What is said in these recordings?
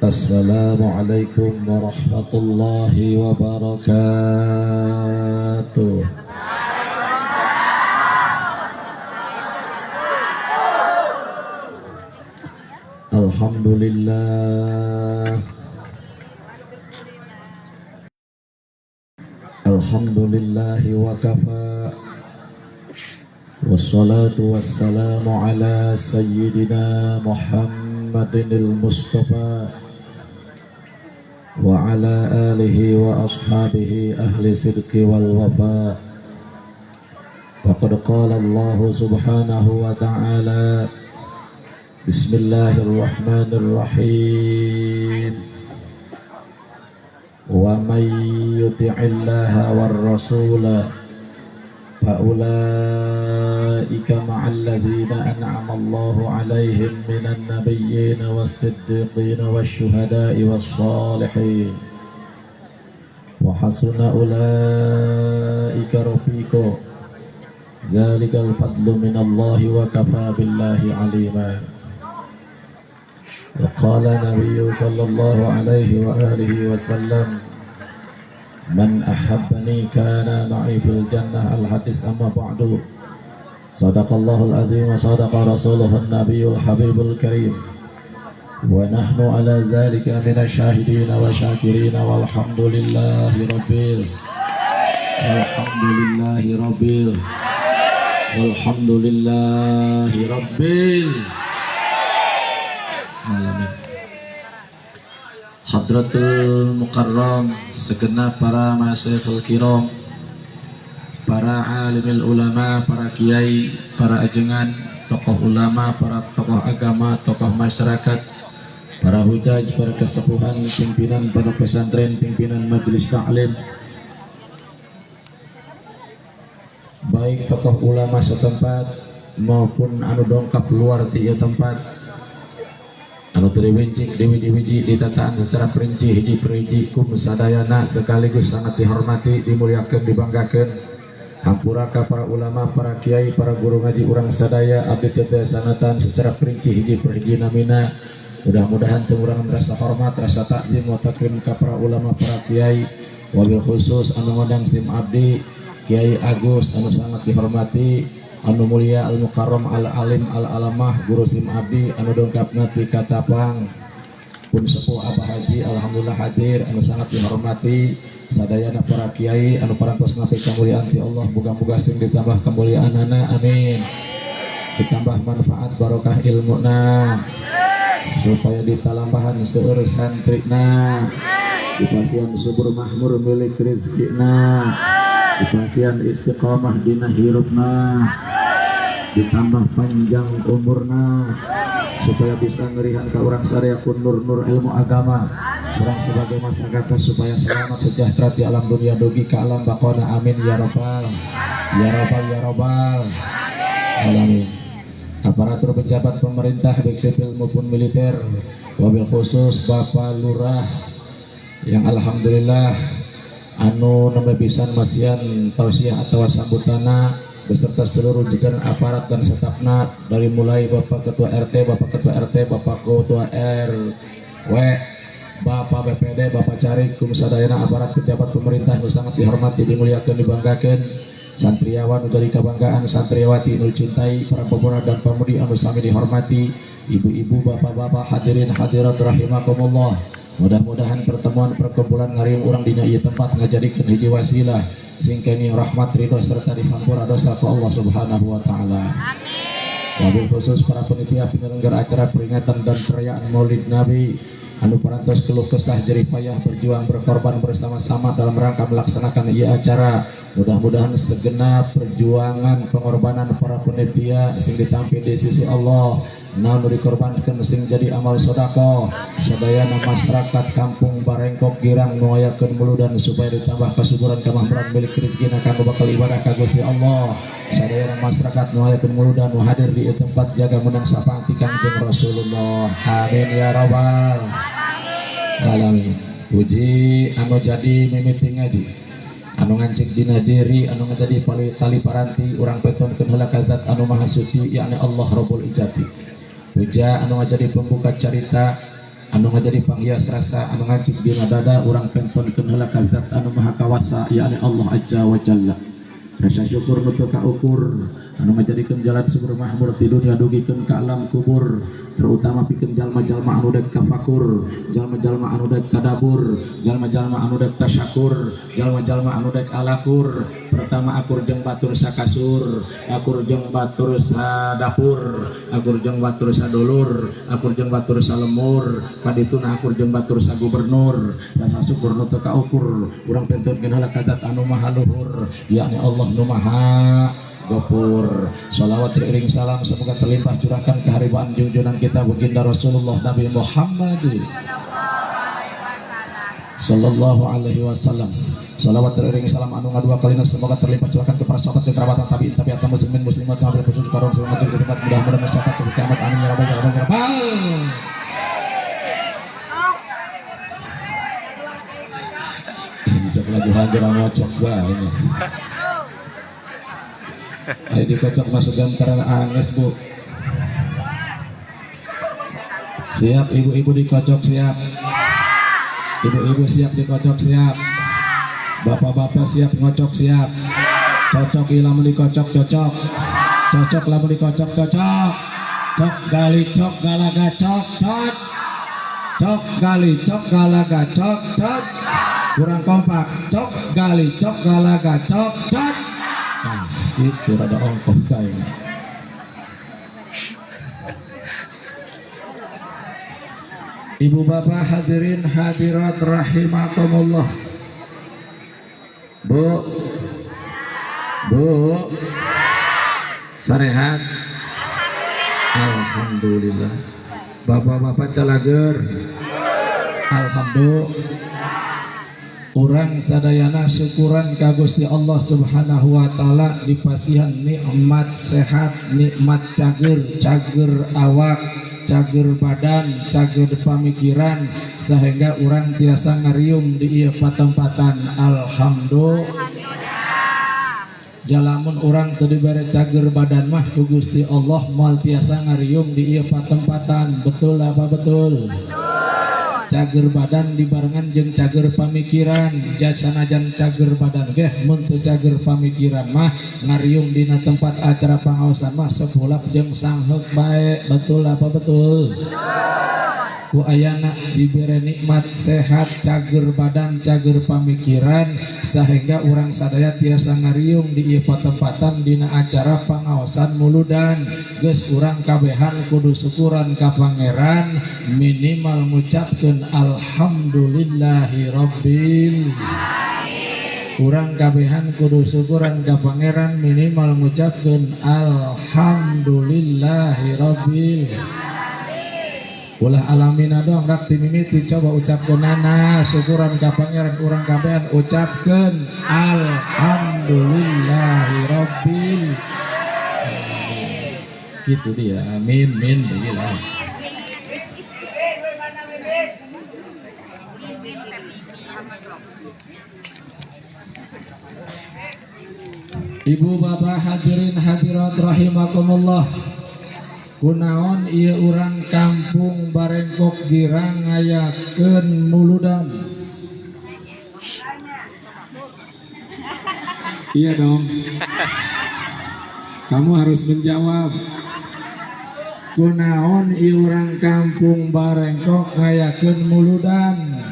Assalamualaikum warahmatullahi wabarakatuh. Alhamdulillah. Alhamdulillahi wa kafa. Wassalatu wassalamu ala sayyidina Muhammadinil Mustafa wa ala alihi wa ashabihi ahli sidqi wal wafa. Faqad qala Allah subhanahu wa ta'ala, bismillahirrahmanirrahim. Wa may yuti'illaha war rasula fa ulaika ma'al ladzina an'ama Allahu 'alaihim minan nabiyyin was-siddiqin wasyuhada'i was-shalihin wa hasuna ulaika rafiqa. Dzalikal fadlu minallahi wa kafa billahi 'alima. Wa qala nabiyyu sallallahu alaihi wa alihi wasallam, man ahabbani kana ma'i fil jannah. Al hadis. Amma ba'du. Sadaqallahul azim wa sadaqa rasuluhun nabiyul habibul karim. Wa nahnu ala dzalika minasyahidin wa syakirin walhamdulillahi rabbil alhamdulillahi rabbil walhamdulillahi rabbil alamin. Hadratul Mukarram, segenap para masyayikhul kiram, para alimil ulama, para kiai, para ajengan, tokoh ulama, para tokoh agama, tokoh masyarakat, para hujaj, para kesepuhan, pimpinan pondok pesantren, pimpinan majelis taklim, baik tokoh ulama setempat maupun anu dongkap luar ti ieu tempat, anu teu diwincik, diwiji-wiji, ditataan secara perinci hiji per hiji kum sadayana sekaligus sangat dihormati, dimuliakan, dibanggakan. Hampura ka para ulama, para kiai, para guru ngaji urang sadaya, abdi teu tiasa nataan secara perinci hiji per hiji namina. Mudah-mudahan teu urang rasa hormat, rasa takzim wa takrim ka para ulama, para kiai, wabil khusus anu ngondang sim abdi Kiai Agus anu sangat dihormati, anu mulia al mukarram al alim al alamah guru sim abdi anu dongkapna ti Katapang pun sepuh Abah Haji, alhamdulillah hadir anu sangat dihormati sadayana para kiai anu parantos napi kemuliaan ti Allah, muga-muga sing ditambah kemuliaanana, amin, ditambah manfaat barokah ilmuna, supaya ditalambahan seueur santrina, dipasihan subur mahmur milik rezekina, dipasihan istiqomah dina hirupna, ditambah panjang umurna, supaya bisa ngerihan ka urang sadaya kun nur-nur ilmu agama urang sebagai masyarakat, supaya selamat sejahtera di alam dunia dugi ka alam baqona, amin ya rabbal ya rabbal ya rabbal alamin. Aparatur pejabat pemerintah baik sipil maupun militer, wabil khusus Bapak Lurah yang alhamdulillah anu nembe pisan masihan tausiah atau sambutana beserta seluruh jajaran aparat dan stafna, dari mulai Bapak Ketua RT, Bapak Ketua RT, Bapak Ketua RW, Bapak BPD, Bapak Carik, kum sadayana aparat pejabat pemerintah nu sangat dihormati, dimuliakan, dibanggakan, santriawan nu jadi kebanggaan, santriawati nu cintai, para pemuda dan pemudi anu sami dihormati, ibu-ibu, bapak-bapak, hadirin hadirat rahimakumullah. Mudah-mudahan pertemuan perkumpulan ngariung urang dina ieu tempat ngajadikeun hiji wasilah sing kenging rahmat ridho serta dihampura dosa ku Allah Subhanahu wa taala. Amin. Wabil khusus para penitia penyelenggara acara peringatan dan perayaan Maulid Nabi anu parantos keluh kesah jerih payah berjuang berkorban bersama-sama dalam rangka melaksanakan ieu acara. Mudah-mudahan segenap perjuangan pengorbanan para penitia sing ditampi di sisi Allah, namun dikorbankan sing jadi amal sodako sadayana masyarakat kampung Barengkok Girang nu ngayakeun muludan supaya ditambah kasuburan kamakmuran milik rezekina kanggo bakal ibadah ka Gusti Allah. Sadayana masyarakat nu ngayakeun muludan nu hadir di tempat jaga menang syafaat Kangjeng Rasulullah, amin ya rabbal alamin. Puji anu jadi mimiti ngaji, anu ngancik dina diri, anu ngajadi tali paranti urang petonkeun heula ka zat anu maha suci, yakni Allah Rabbul Izzati. Puja anu ngajadi pembuka carita, anu ngajadi panghias rasa, anu ngancik dina dada urang pentonkeun heula ka zat anu maha kawasa, yakni Allah Azza wa Jalla. Rasa syukur nu teu kaukur anu ngajadikeun jalan sumber mahmur ti dunia dugikeun ka alam kubur, terutama pikeun jalma-jalma anu dek tafakur, jalma-jalma anu dek tadabur, jalma-jalma anu dek tasyakur, jalma-jalma anu dek alakur. Pertama akur jeung batur sakasur, akur jeung batur sadapur, akur jeung batur sadulur, akur jeung batur salemur, kadituna akur jeung batur sagubernur. Rasa syukur nu teu kaukur urang pentonkeun heula ka zat anu maha luhur, yakni Allah nu maha Gopur. Salawat teriring salam semoga terlimpah curahkan keharibaan junjungan kita baginda Rasulullah Nabi Muhammad sallallahu alaihi wasallam. Salawat teriring salam anu ngadua kalina semoga terlimpah curahkan kepada sahabat dan kerabat tabi'in tabi'at muslimin muslimat habil khusus karong selamat juga mudah-mudahan masyarakat kiamat amin ya rabbal alamin. Bisa pelabuhan gerang ngocok bae. Ayo dikocok masukkan karena anges bu. Siap ibu-ibu dikocok siap. Ibu-ibu siap dikocok siap. Bapak-bapak siap ngocok siap. Cocok lamun dikocok cocok. Cocok lamun dikocok cocok. Cok gali cok galaga cok cok. Cok gali cok galaga cok cok. Kurang kompak. Cok gali cok galaga cok cok. Nah, itu rada ongkoh kayaknya. Ibu bapak hadirin hadirat rahimakumullah. Bu, bu, sarehat. Alhamdulillah. Bapak-bapak calager. Alhamdulillah. Urang sadayana syukuran ka Gusti Allah Subhanahu wa taala dipasihan nikmat sehat, nikmat cager, cager awak, cager badan, cager pamikiran sehingga urang tiasa ngariung di ieu patempatan. Alhamdulillah. Jalamun urang teu dibere cager badan mah ku Gusti Allah moal tiasa ngariung di ieu patempatan. Betul apa betul? Cager badan dibarengan jeung cager pamikiran. Jasanajan cager badan geh mun teu cager pamikiran mah ngariung dina tempat acara pangaosan mah sepulap jeung sangheuk bae. Betul apa betul? Ku ayana dibere nikmat sehat, cager badan, cager pamikiran sehingga urang sadaya tiasa ngariung di ieu patempatan dina acara pangaosan muludan. Geus urang kabehan kudu syukuran ka Pangeran, minimal ngucapkeun alhamdulillahi rabbil alamin. Urang kabehan kudu syukuran ka Pangeran minimal ngucapkeun alhamdulillahi rabbil alamin. Ulah alamina doang rak ti mimiti coba ucapkeunana syukuran ka Pangeran urang kabehan ucapkeun alhamdulillahi rabbil alamin. Gitu dia, amin min begitulah. Ibu bapak hadirin hadirat rahimakumullah. Kunaon ieu urang kampung Barengkok Girang ngayakeun muludan? Iya dong. Kamu harus menjawab. Kunaon ieu urang kampung Barengkok ngayakeun muludan?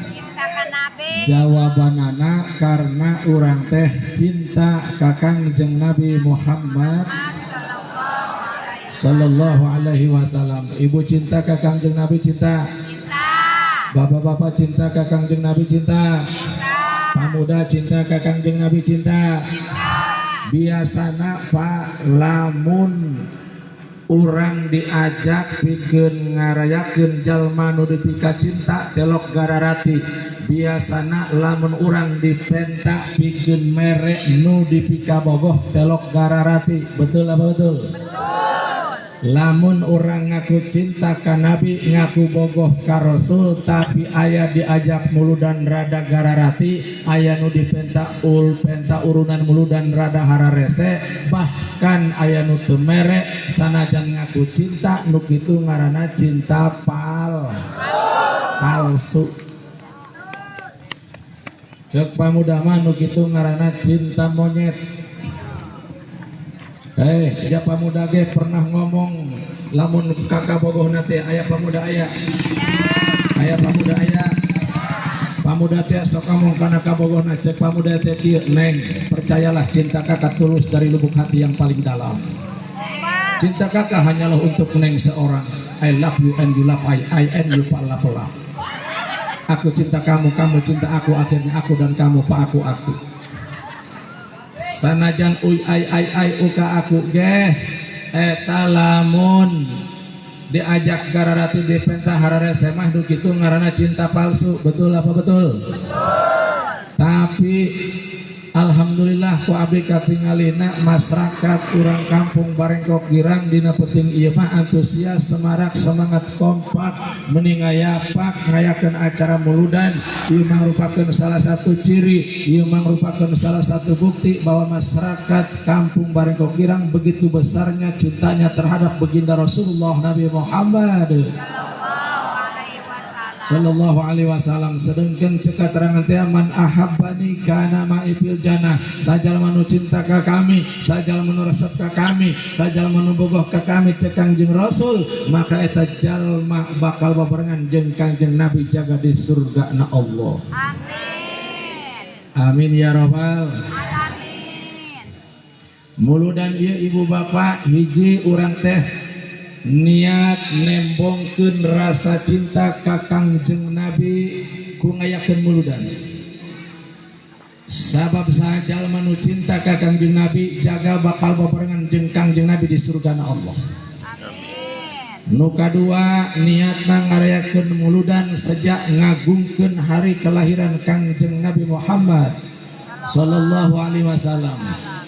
Jawabanana karena urang teh cinta ka Kangjeng Nabi Muhammad sallallahu alaihi wasallam. Ibu cinta ka Kangjeng Nabi cinta? Cinta. Bapak-bapak cinta ka Kangjeng Nabi cinta? Cinta. Pamuda cinta ka Kangjeng Nabi cinta? Cinta. Biasana Pak lamun urang diajak pikeun ngarayakeun jalma nu dipika cinta telok gararati. Biasana lamun urang dipenta pikeun mere nu dipika bogoh telok gararati. Betul apa betul? Betul. Lamun urang ngaku cinta ka Nabi, ngaku bogoh ka Rasul, tapi aya diajak muludan rada gararati, aya nu dipenta ul penta urunan muludan rada hararese, bahkan aya nu teu mere sanajan ngaku cinta, nu kitu ngaranna cinta palsu. Cek pamuda mah nu kitu ngaranna cinta monyet. Ya pamuda ge pernah ngomong lamun kakak bogoh teh aya pamuda aya. Aya pamuda aya. Pamuda teh sok ngomong kana kabogohna, cek pamuda teh kieu, "Neng, percayalah cinta kakak tulus dari lubuk hati yang paling dalam. Cinta kakak hanyalah untuk neng seorang. I love you and you love I and you pala pala. Aku cinta kamu, kamu cinta aku, akhirnya aku dan kamu pak aku aku." Sanajan ui ai ai ai uka aku geh eta lamun diajak gararati dipenta hararese mah nu kitu ngaranna cinta palsu. Betul apa betul? Betul. Tapi alhamdulillah ku abdi katingalina masyarakat urang kampung Barengkok Girang dina penting ieu mah antusias, semarak, semangat, kompak meni ngayapak ngayakeun acara muludan. Ieu mangrupakeun salah satu ciri, ieu mangrupakeun salah satu bukti bahwa masyarakat kampung Barengkok Girang begitu besarnya cintanya terhadap baginda Rasulullah Nabi Muhammad Sallallahu alaihi wasallam. Sedangkan cek keterangan teh, "Man ahabbani kana ma'i fil jannah." Sajalma nu cinta ka kami, sajalma nu resep ka kami, sajalma nu bogoh ka kami, cek Kangjeng Rasul, maka eta jalma bakal babarengan jeung Kangjeng Nabi jaga di surga na Allah. Amin. Amin ya robbal alamin. Muludan ieu, ibu bapak, hiji urang teh niat nembongkeun rasa cinta ka Kangjeng Nabi ku ngayakeun muludan, sabab saha jalma nu cinta ka Kangjeng Nabi jaga bakal babarengan jeung Kangjeng Nabi di surgana Allah. Amin. Nu kadua, niatna ngarayakeun muludan sejak ngagungkeun hari kelahiran Kangjeng Nabi Muhammad sallallahu alaihi wasallam,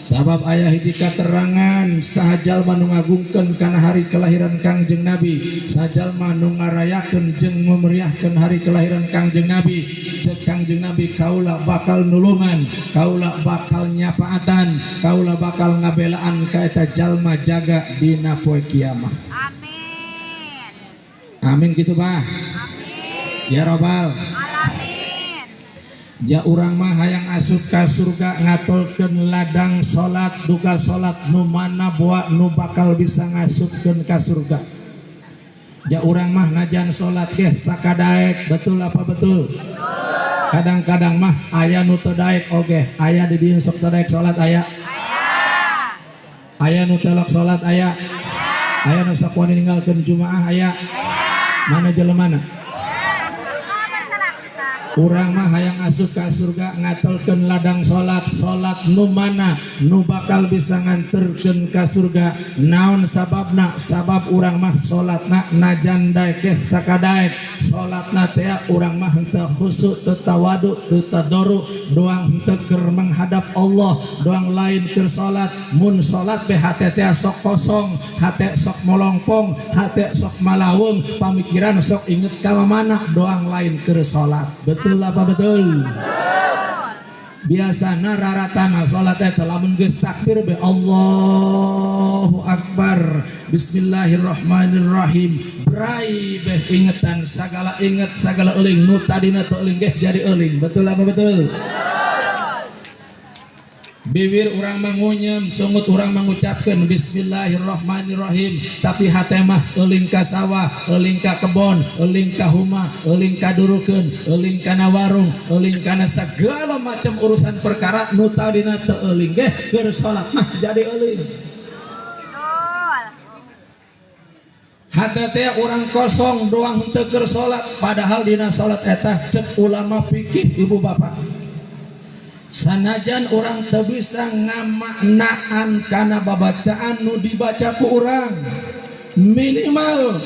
sabab aya hiji katerangan, saha jalma nu ngagungkeun kana hari kelahiran Kangjeng Nabi, saha jalma nu ngarayakeun jeung memeriahkeun hari kelahiran Kangjeng Nabi, cek Kangjeng Nabi, kaula bakal nulungan, kaula bakal nyapaatan, kaula bakal ngabelaan ka eta jalma jaga dina poe kiamah. Amin. Amin gitu bah. Amin. Ya robbal alamin. Ja urang mah hayang asup ka surga ngatolkeun ladang salat, duka salat nu mana boa nu bakal bisa ngasupkeun ka surga. Ja urang mah najan salat geh sakadaek. Betul apa betul? Kadang-kadang mah aya nu teu daek oge. Aya di dieu sok teu daek salat? Aya? Aya nu telok salat? Aya? Aya nu sok wani ninggalkeun jumaah? Aya? Mana jelemana? Urang mah hayang asup ka surga ngatolkeun ladang salat. Salat nu mana nu bakal bisa nganterkeun ka surga? Naon sababna? Sabab urang mah salatna najan daek geh sakadaek, salatna teh urang mah henteu khusyuk, teu tawadu, teu tadarru, doang henteu keur menghadap Allah, doang lain keur salat. Mun salat be hate teh sok kosong, hate sok molongpong, hate sok malawung, pamikiran sok inget ka mana, doang lain keur salat. Betul apa betul? Biasana raratana salat eta lamun geus takbir be Allahu Akbar, Bismillahirrahmanirrahim, brai beh ingetan sagala, inget sagala euling, nu tadina teu euling geh jadi euling. Betul apa betul? Bibir urang mangunyem, sungut urang mengucapkan Bismillahirrahmanirrahim, tapi hate mah euling ka sawah, euling ka kebon, euling ka huma, euling ka durukeun, euling kana warung, euling kana segala macam urusan perkara. Nu tadina teu euling geh keur salat mah jadi euling. Betul. Hate teh urang kosong, doang henteu keur salat, padahal dina salat eta cek ulama fikih, ibu bapak, sanajan urang teu bisa ngamaknaan kana babacaan nu dibaca ku urang, minimal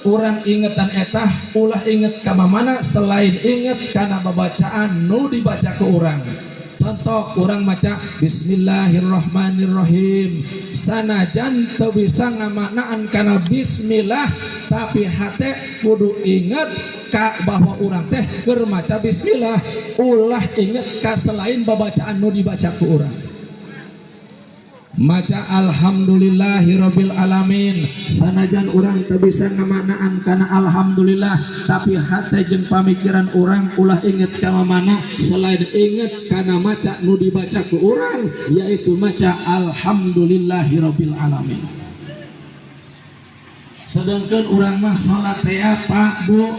urang ingetan etah ulah inget ka mana selain inget kana babacaan nu dibaca ku urang. Contoh urang maca bismillahirrahmanirrahim, sanajan teu bisa ngamaknaan kana bismillah, tapi hate kudu inget ka bahwa urang teh keur maca bismillah, ulah inget ka selain babacaan nu dibaca ku urang. Maca alhamdulillahirabbil alamin, sanajan urang teu bisa ngamaknaan kana alhamdulillah, tapi hate jeung pamikiran urang ulah inget ka mana selain inget kana maca nu dibaca ku urang, yaitu maca alhamdulillahirabbil alamin. Sedangkan urang mah salat teh, Pak, Bu,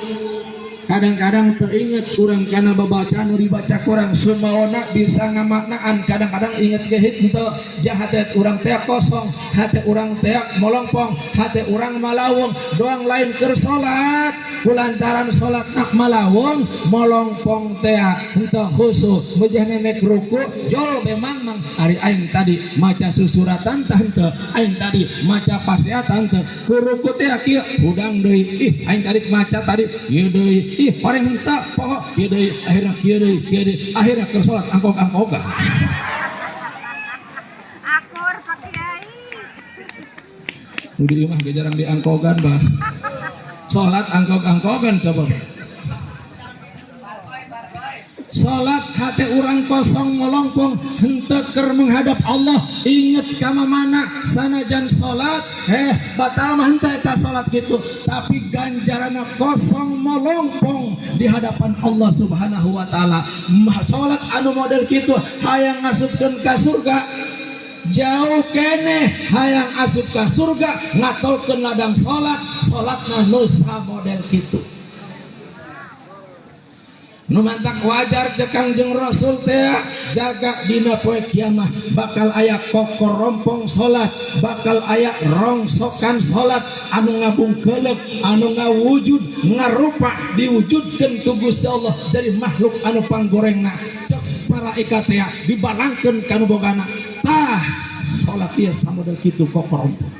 kadang-kadang teringat urang kana babacaan nu dibaca kurang, sumaona bisa ngamaknaan, kadang-kadang inget ge henteu. Hate urang teh kosong, hate urang teh molongpong, hate urang malawung doang, lain keur salat. Kulantaran salat nak malawung molongpong teh, henteu khusyuk, mejah nenek ruku jol memang mang ari aing tadi maca susuratan tah henteu, aing tadi maca pasihatan teu, ku ruku teh kieu hudang deui, ih aing tadi maca tadi ieu deui, ih horeng henteu poho kieu deui, akhirna kieu deui, kieu deui, akhirna keur salat angkog-angkogan. Akur Pak Kiai. Nu di imah ge jarang diangkogan, bah. Salat angkog-angkogan coba. Salat hati urang kosong molongpong, henteu keur menghadap Allah, inget ka mana sanajan salat batal mah henteu eta salat gitu, tapi ganjaranna kosong molongpong di hadapan Allah Subhanahu wa taala. Salat anu model kitu hayang ngasupkeun ka surga jauh keneh, hayang asup ka surga ngatolkeun ladang salat, salatna nu model kitu. Nu mantak wajar cek Kangjeng Rasul teh, jaga dina poe kiamah bakal aya kokorompong salat, bakal aya rongsokan salat anu ngabungkeuleuk, anu ngawujud ngarupa diwujudkeun ku Gusti Allah jadi makhluk anu panggorengna. Cek malaikat teh dibalangkeun ka nu bogana, tah salat ieu samodel kitu kokorompong.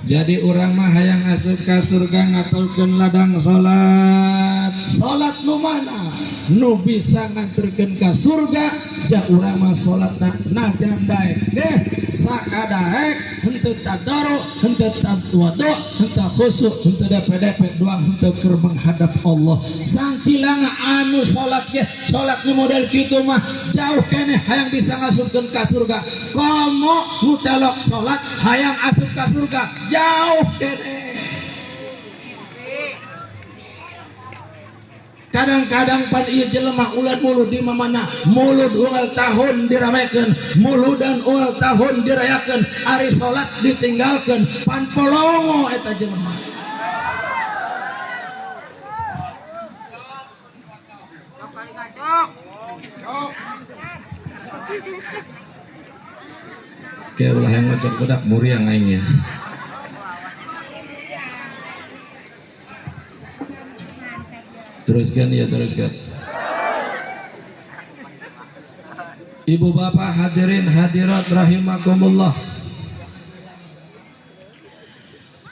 Jadi urang mah hayang asup ka surga ngatolkeun ladang salat. Salat nu mana nu bisa nganterkeun ka surga? Ja urang mah salatna najan daek ge sakadaek, henteu tadaru, henteu tawadu, henteu khusyuk, henteu depe-depe doang, henteu keur menghadap Allah. Sangkilanga anu salat ge salat nu model kitu mah jauh keneh hayang bisa ngasupkeun ka surga. Komo nu telok salat hayang asup ka surga jauh keneh. Kadang-kadang pan ieu jelema ulan mulud di mamana, mulud unggal tahun diramekeun, muludan unggal tahun dirayakeun, ari salat ditinggalkeun, pan polongo eta jelema. Kayak ulah yang ngocok budak muriang aing ya. Teruskan ya, teruskan. Ibu bapak hadirin hadirat rahimakumullah.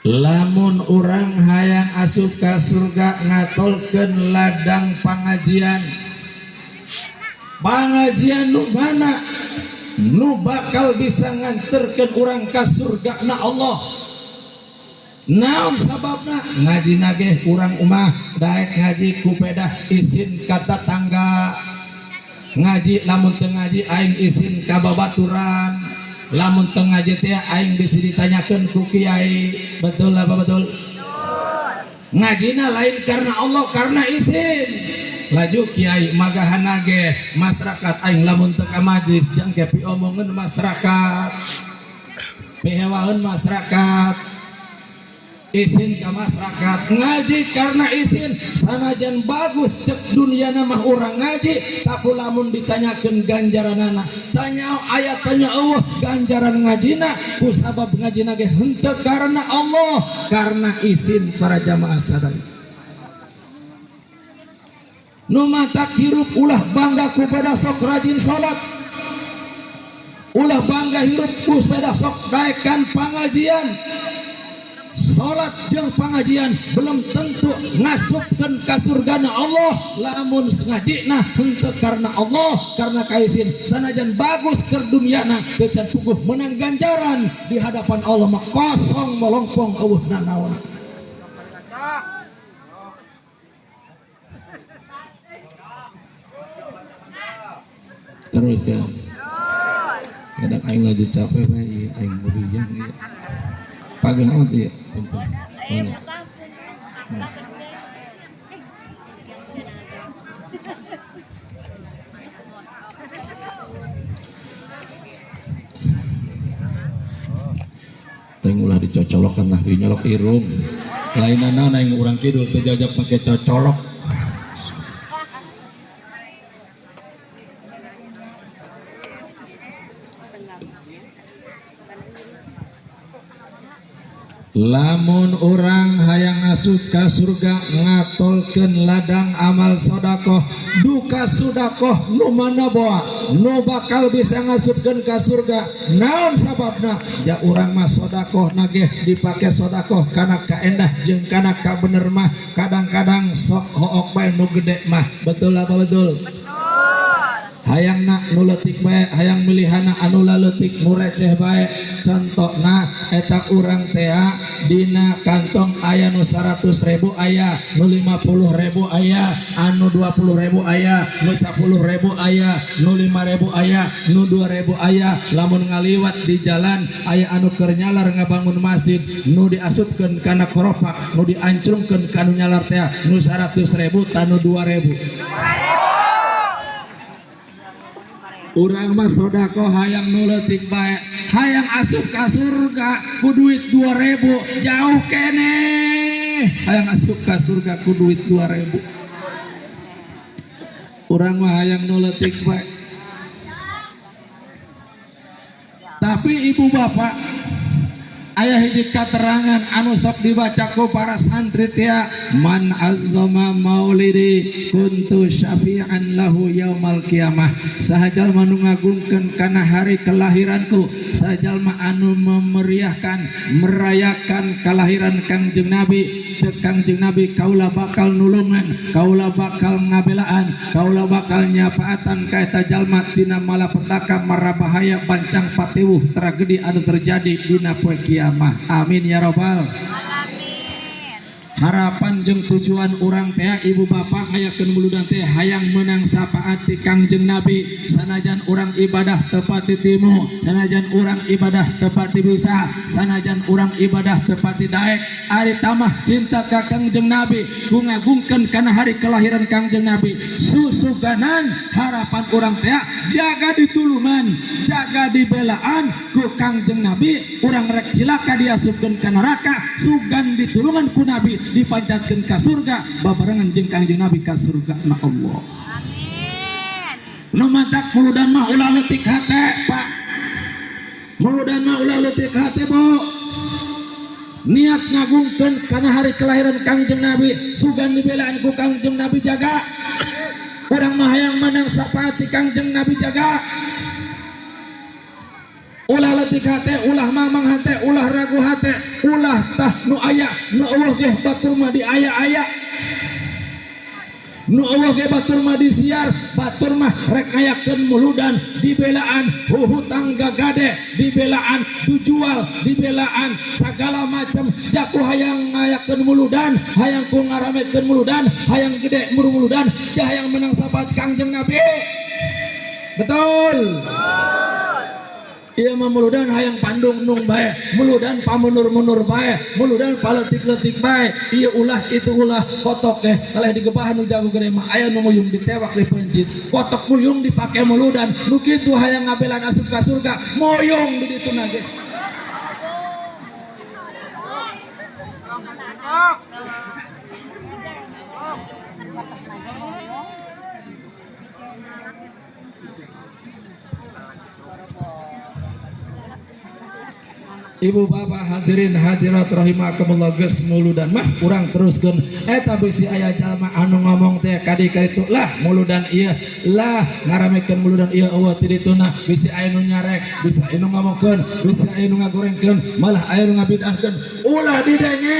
Lamun urang hayang asup ka surga ngatolkeun ladang pangajian. Pangajian nu mana nu bakal bisa nganterkeun urang ka surga na Allah? Naon sababna? Ngaji nage urang umah daek ngaji ku pedah isin ka tatangga. Ngaji lamun teu ngaji aing isin ka babaturan. Lamun teu ngaji teh aing bisa ditanyakeun ku kiai. Betul apa betul? Ngajina lain karena Allah, karena isin. Laju kiai magahan nage masyarakat aing lamun teu ka majlis jangke piomongeun masyarakat, pihewaeun masyarakat, isin ka masyarakat. Ngaji karena isin, sanajan bagus cek dunia mah urang ngaji, tapi lamun ditanyakeun ganjaranana, tanya ayat tanya eueuh ganjaran ngajina, ku sabab ngajina ge henteu karena Allah, karena isin para jamaah sadaya. Nu matak hirup ulah bangga ku pada sok rajin salat, ulah bangga hirup ku pada sok daekan pangajian. Salat jeung pangajian belum tentu ngasupkeun ka surgana Allah lamun ngajina henteu karena Allah karena kaisin sanajan bagus keur dunyana teu can puguh menang ganjaran di hadapan Allah mah kosong molongpong eueuh nanaon. Terus kan kadang aing lagi capek bae aing muriang ieu pageh amat ieu punten mana. Teng ulah dicocolokan lah nyolok irung lainana aing urang kidul teu jajak make cocolok. Lamun urang hayang asup ka surga ngatolkeun ladang amal sodakoh duka sodakoh nu mana boa nu bakal bisa ngasupkeun ka surga naon sababna ja urang mah sodakoh nageh dipake sodakoh kana kaendah jeung kana kabener mah kadang-kadang sok hook bae nu gede mah betul apa betul? Hayangna nu leutik bae hayang milihana anu laleutik nu receh bae contona eta urang tea dina kantong aya nu 100.000 aya nu 50.000 aya anu 20.000 aya nu 10.000 aya nu 5.000 aya nu 2.000 aya lamun ngaliwat di jalan aya anu keur nyalar ngabangun masjid nu diasupkeun kana koropak nu diancrungkeun ka nu nyalar tea nu 100.000 tanu 2.000. Urang mah sodakoh hayang nu leutik bae hayang asup ka surga ku duit 2.000 jauh keneh hayang asup ka surga ku duit 2.000. Urang mah hayang nu leutik bae. Tapi ibu bapak aya hiji katerangan anu sok dibaca ku para santri tea man azzama maulidi kuntu syafi'an lahu yaumal qiyamah saha jalma nu ngagungkeun kana hari kelahiranku saha jalma anu memeriahkan merayakan kelahiran Kangjeng Nabi cek Kangjeng Nabi kaula bakal nulungan kaula bakal ngabelaan kaula bakal nyapaatan ka eta jalma tina malapetaka marabahaya bancang patiwuh tragedi anu terjadi dina poe kiamat. Amin ya robbal alamin. Harapan jeung tujuan urang teh ibu bapak ngayakeun muludan teh hayang menang syafaat ti Kangjeng Nabi sanajan urang ibadah tepati timu sanajan urang ibadah tepati bisa sanajan urang ibadah tepati daek ari tamah cinta ka Kangjeng Nabi ku ngagungkeun kana hari kelahiran Kangjeng Nabi susuganan harapan urang teh jaga ditulungan jaga dibelaan ku Kangjeng Nabi urang rek cilaka diasupkeun ka neraka sugan ditulungan ku Nabi dipancatkeun ka surga babarengan jeung Kangjeng Nabi ka surga na Allah. Amin. Nu matak muludan mah ulah leutik hate Pak. Muludan mah ulah leutik hate Bu. Niat ngagungkeun kana hari kelahiran Kangjeng Nabi sugan dibelaan ku Kangjeng Nabi jaga. Urang mah hayang menang syafaat ti Kangjeng Nabi jaga. Ulah leutik hate, ulah mamang hate, ulah ragu hate, ulah tah nu aya, nu eueuh ge batur mah di aya-aya. Nu eueuh ge batur mah disiar, batur mah rek ngayakeun muludan, dibelaan hutang gagade, dibelaan tujual, dibelaan sagala macam jaku hayang ngayakeun muludan, hayang ku ngaramekeun muludan, hayang gede muludan, ja hayang menang syafaat Kangjeng Nabi. Betul. Ieu mah muludan hayang pandung nung bae, muludan pamunur-munur bae, muludan paletik-letik bae. Ieu ulah itu ulah kotok eh kaleh digebahan nu jago gede mah aya nu muyung ditewak dipencit. Kotok muyung dipake muludan, nu kitu hayang ngabelan asup ka surga, muyung di ditu nage. Ibu bapak hadirin hadirat rahimakumullah, geus muludan mah urang teruskeun. Eta bisi aya jalma anu ngomong teh kadi kaditu lah muludan ieu lah ngaramekeun muludan ieu eueuh ti dituna, bisi aya nu nyarek, bisa aya nu ngomongkeun, bisa aya nu ngagorengkeun, malah aya nu ngabid'ahkeun. Ulah didenge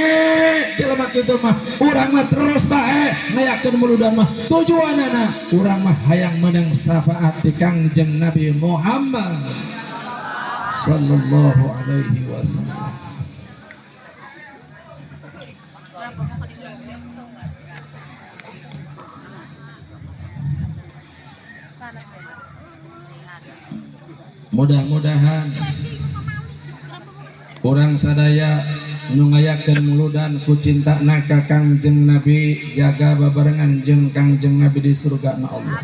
jelema kitu mah, urang mah terus bae ngayakeun muludan mah. Tujuanana urang mah hayang meunang syafaat ti Kangjeng Nabi Muhammad sallallahu alaihi wasallam. Mudah-mudahan urang sadaya nu ngayakeun muludan ku cintana ka Kangjeng Nabi jaga babarengan jeung Kangjeng Nabi di surga na Allah.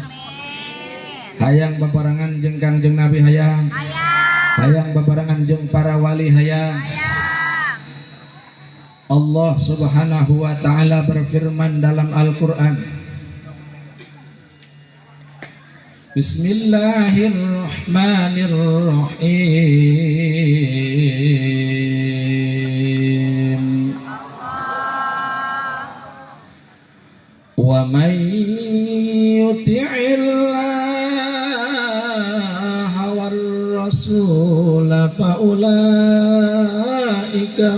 Hayang babarengan jeung Kangjeng Nabi hayang. Hayang babarengan jeung para wali hayang. Allah Subhanahu wa taala berfirman dalam Al-Qur'an. Bismillahirrahmanirrahim. Wa may yuti'illaha war rasul fa ulaika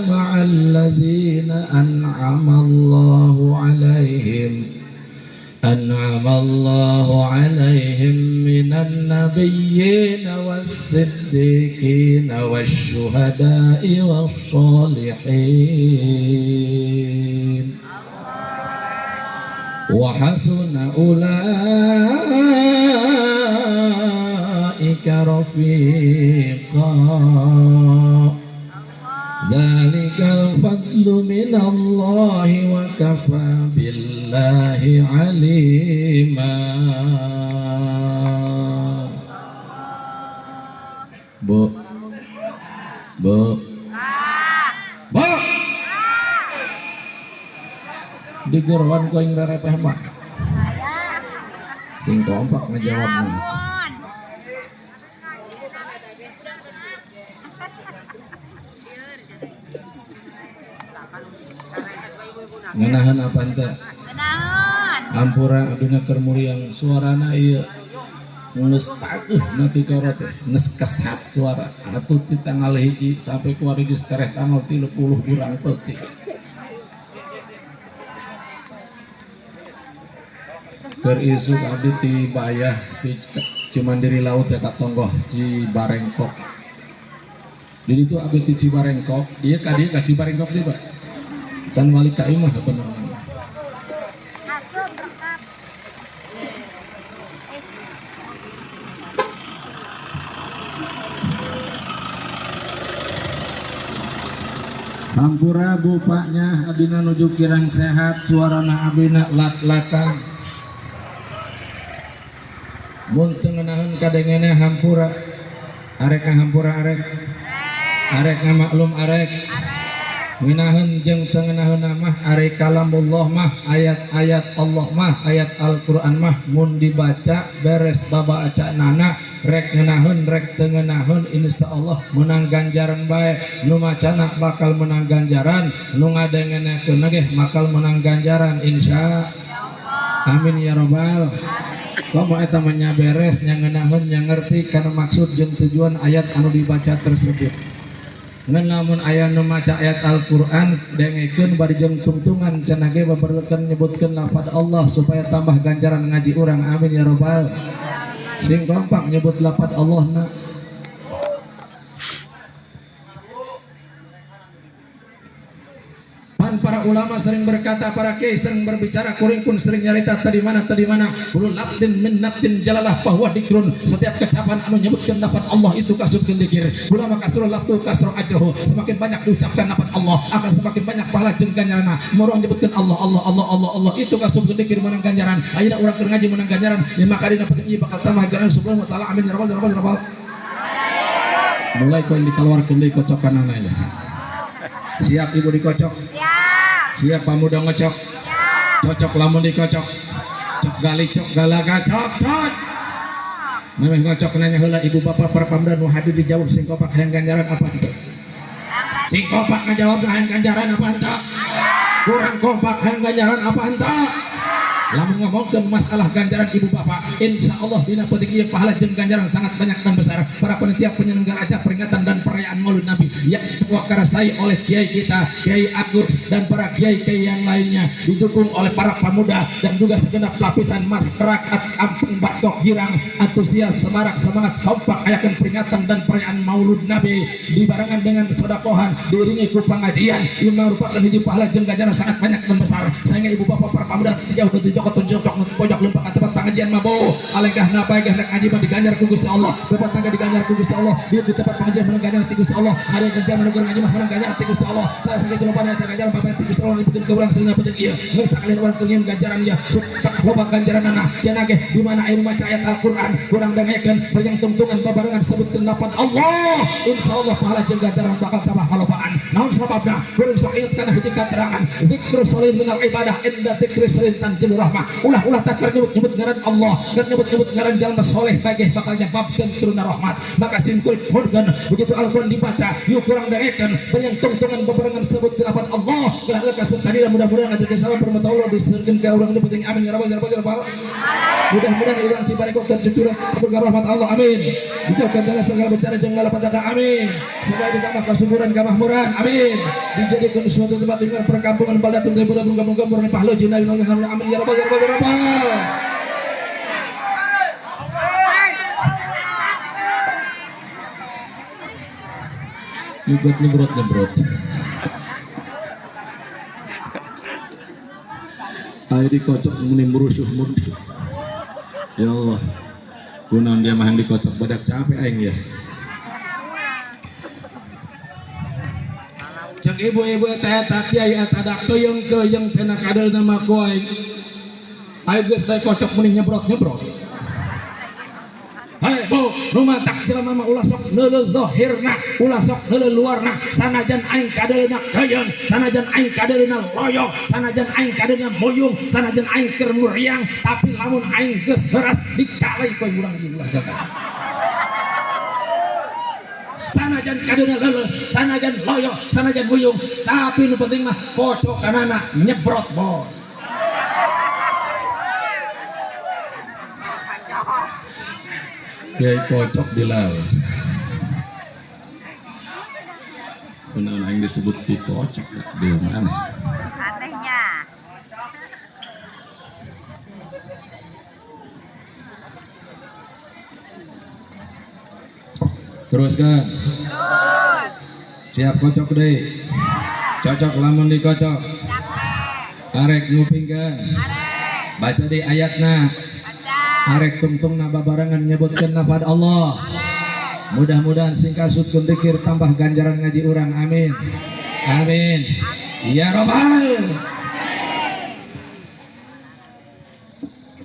ma'al ladzina an'ama Allahu alaihim minan nabiyyin was-siddiqin wasyuhada'i was-sholihin wa hasuna ulaika rafiqa. Dzalikal fadlu minallahi wa kafa billahi alima. Bu, bu, bu, digorowan ku aing rarepeh mah. Sing kompak ngejawabna. Ngeunaheun apa henteu? Ampura abdina keur muriang suarana ieu geus paguh na tikoro teh, geus kesat suara. Atuh ti tanggal 1 sampai kuari geus tereh tanggal 30 urang peuting. Keur isuk abdi ti Bayah ti Cimandiri Laut ya ka Tonggoh Cibarengkok. Di ditu abdi ti Cibarengkok, ieu ka dieu ka Cibarengkok deui, Pak. Can wali ka imah bener. Hampura bupaknya abina nuju kirang sehat, suarana abina lat-latan. Mun teu ngeunaheun kadengena hampura. Arek ngahampura arek. Arek ngamaklum arek. Ngeunaheun jeung teu ngeunaheun mah ari kalamullah mah, ayat-ayat Allah mah, ayat Al-Qur'an mah mun dibaca beres babacaanana rek ngeunaheun rek teu ngeunaheun insyaallah menang ganjaran bae. Nu macana bakal menang ganjaran, nu ngadengenakeun ge bakal menang ganjaran insyaallah. Amin ya robbal. Komo eta mah nya beres nya ngeunaheun nya ngerti kana maksud jeung tujuan ayat anu dibaca tersebut. Ngan lamun aya nu maca ayat Al-Qur'an dengekeun bari jeung tungtungan cenah ge baperlukeun nyebutkeun lafaz Allah supaya tambah ganjaran ngaji urang. Amin ya robbal. Sing kompak nyebut lafaz Allahna. Pan para ulama sering berkata, para kiai sering berbicara, kuring pun sering nyarita tadi mana tadi mana. Kullu labdin min nabdin jalalah bahwa dikrun. Setiap kecapan anu nyebutkeun lafaz Allah itu kasupkeun dikir. Ulama kasrul lafzu kasru ajruhu. Semakin banyak diucapkan lafaz Allah akan semakin banyak pahala jeung ganjaranna. Murang nyebutkeun Allah Allah Allah Allah Allah itu kasupkeun dikir menang ganjaran. Ayeuna urang keur ngaji menang ganjaran. Ya maka dina penting ieu bakal tambah ganjaran subhanahu wa taala. Amin ya rabbal alamin. Mulai koin dikeluarkeun deui kocokanana ieu. Siap ibu dikocok? Siap. Siap pamuda ngocok? Siap. Cocok lamun dikocok? Cok gali cok galaga cok cok. Memang ngocok nanya heula ibu bapak para pamuda nu hadir dijawab sing kompak hayang ganjaran apa henteu? Sing kompak ngajawab hayang ganjaran apa henteu? Kurang kompak hayang ganjaran apa henteu? Lamun ngomongkeun masalah ganjaran ibu bapak, insya Allah dina peuting ieu pahala jeung ganjaran sangat banyak dan besar. Para panitia penyelenggara acara peringatan dan perayaan Maulid Nabi yang diwakarasai oleh kiai kita, Kiai Agus dan para kiai-kiai yang lainnya, didukung oleh para pemuda dan juga segenap lapisan masyarakat Kampung Batok Girang, antusias, semarak, semangat, kompak ayakeun peringatan dan perayaan Maulud Nabi dibarengan dengan sodakohan, diiringi ku pengajian, ini merupakan hiji pahala jeung ganjaran sangat banyak dan besar. Sehingga ibu bapak para pemuda jauh ke jokot jokot pojok lempang tempat pengajian mabo alengkah napa geh rek ngaji mah diganjar ku Gusti Allah, bapak tangga diganjar ku Gusti Allah, di tempat pengajian menang ganjaran ti Gusti Allah, ada yang kerja menunggu ngaji mah menang ganjaran ti Gusti Allah, tak sakit loba nya ganjaran bapak ti Gusti Allah nyebutkeun ke urang seunah penting ieu geus sakalian urang keungin ganjaran ieu sok loba ganjaranana cenah ge di mana aya maca ayat Al-Qur'an kurang dengekeun bareng tungtungan babarengan sebutkeun lafaz Allah, insyaallah pahala jeung ganjaran bakal tambah kalobaan. Naon sababna? Kuring sok inget kana hiji katerangan zikru sholin minal ibadah inda zikri sholin tanzilur rahmah. Ulah-ulah takar nyebut-nyebut ngaran Allah, keur nyebut-nyebut ngaran jalma soleh bae bakal nyebabkeun turunna rahmat. Maka simpul hurgan begitu Al-Qur'an dibaca yuk kurang dengekeun bareng tungtungan babarengan sebut lafaz Allah gelah lekas tadi mudah-mudahan ngajarkeun salam rahmat Allah diseurkeun ka urang nu penting amin ya rabbal ya rabbal ya rabbal. Mudah-mudahan urang Cibarengkok tercucuran berkah rahmat Allah amin. Dijauhkan dari segala bencana jeung malapetaka amin. Supaya ditambah kesuburan kemakmuran amin. Dijadikan suatu tempat tinggal perkampungan baldatun thayyibun muga-muga pahala jeung Nabi Muhammad amin ya rabbal ya rabbal ya rabbal. Nyebut nyemprot nyemprot. Ayo dikocok meni murusuh murusuh. Ya Allah, kunaon dia mah yang dikocok badak capek aing ya. Cek ibu-ibu eta eta kiai eta dak keuyeng-keuyeng cenah kadeulna mah ku aing. Ayo geus bae kocok meni nyebrot-nyebrot. Hai bu, nu matak jelema mah ulah sok neuleuh zahirna, ulah sok neuleuh luarna, sanajan aing kadeulna keuyeng, sanajan aing kadeulna loyong, sanajan aing kadeulna moyung, sanajan aing keur muriang, tapi lamun aing geus heuras dikalai ku urang di ulah jaga. Sanajan kadeulna leuleus, sanajan loyong, sanajan muyung, tapi nu penting mah kocokanana nyebrot boy. Kiai kocok di laut. Kunaon aing disebut ki kocok di mana? Anehnya. Teruskan. Terus. Siap kocok deui. Cocok lamun dikocok. Arek ngupingkeun. Arek. Baca di ayatna. Arek tungtung na babarengan nyebutkeun lafaz Allah. Mudah-mudahan sing kasutkeun dikir tambah ganjaran ngaji urang amin. Amin. Ya robbal.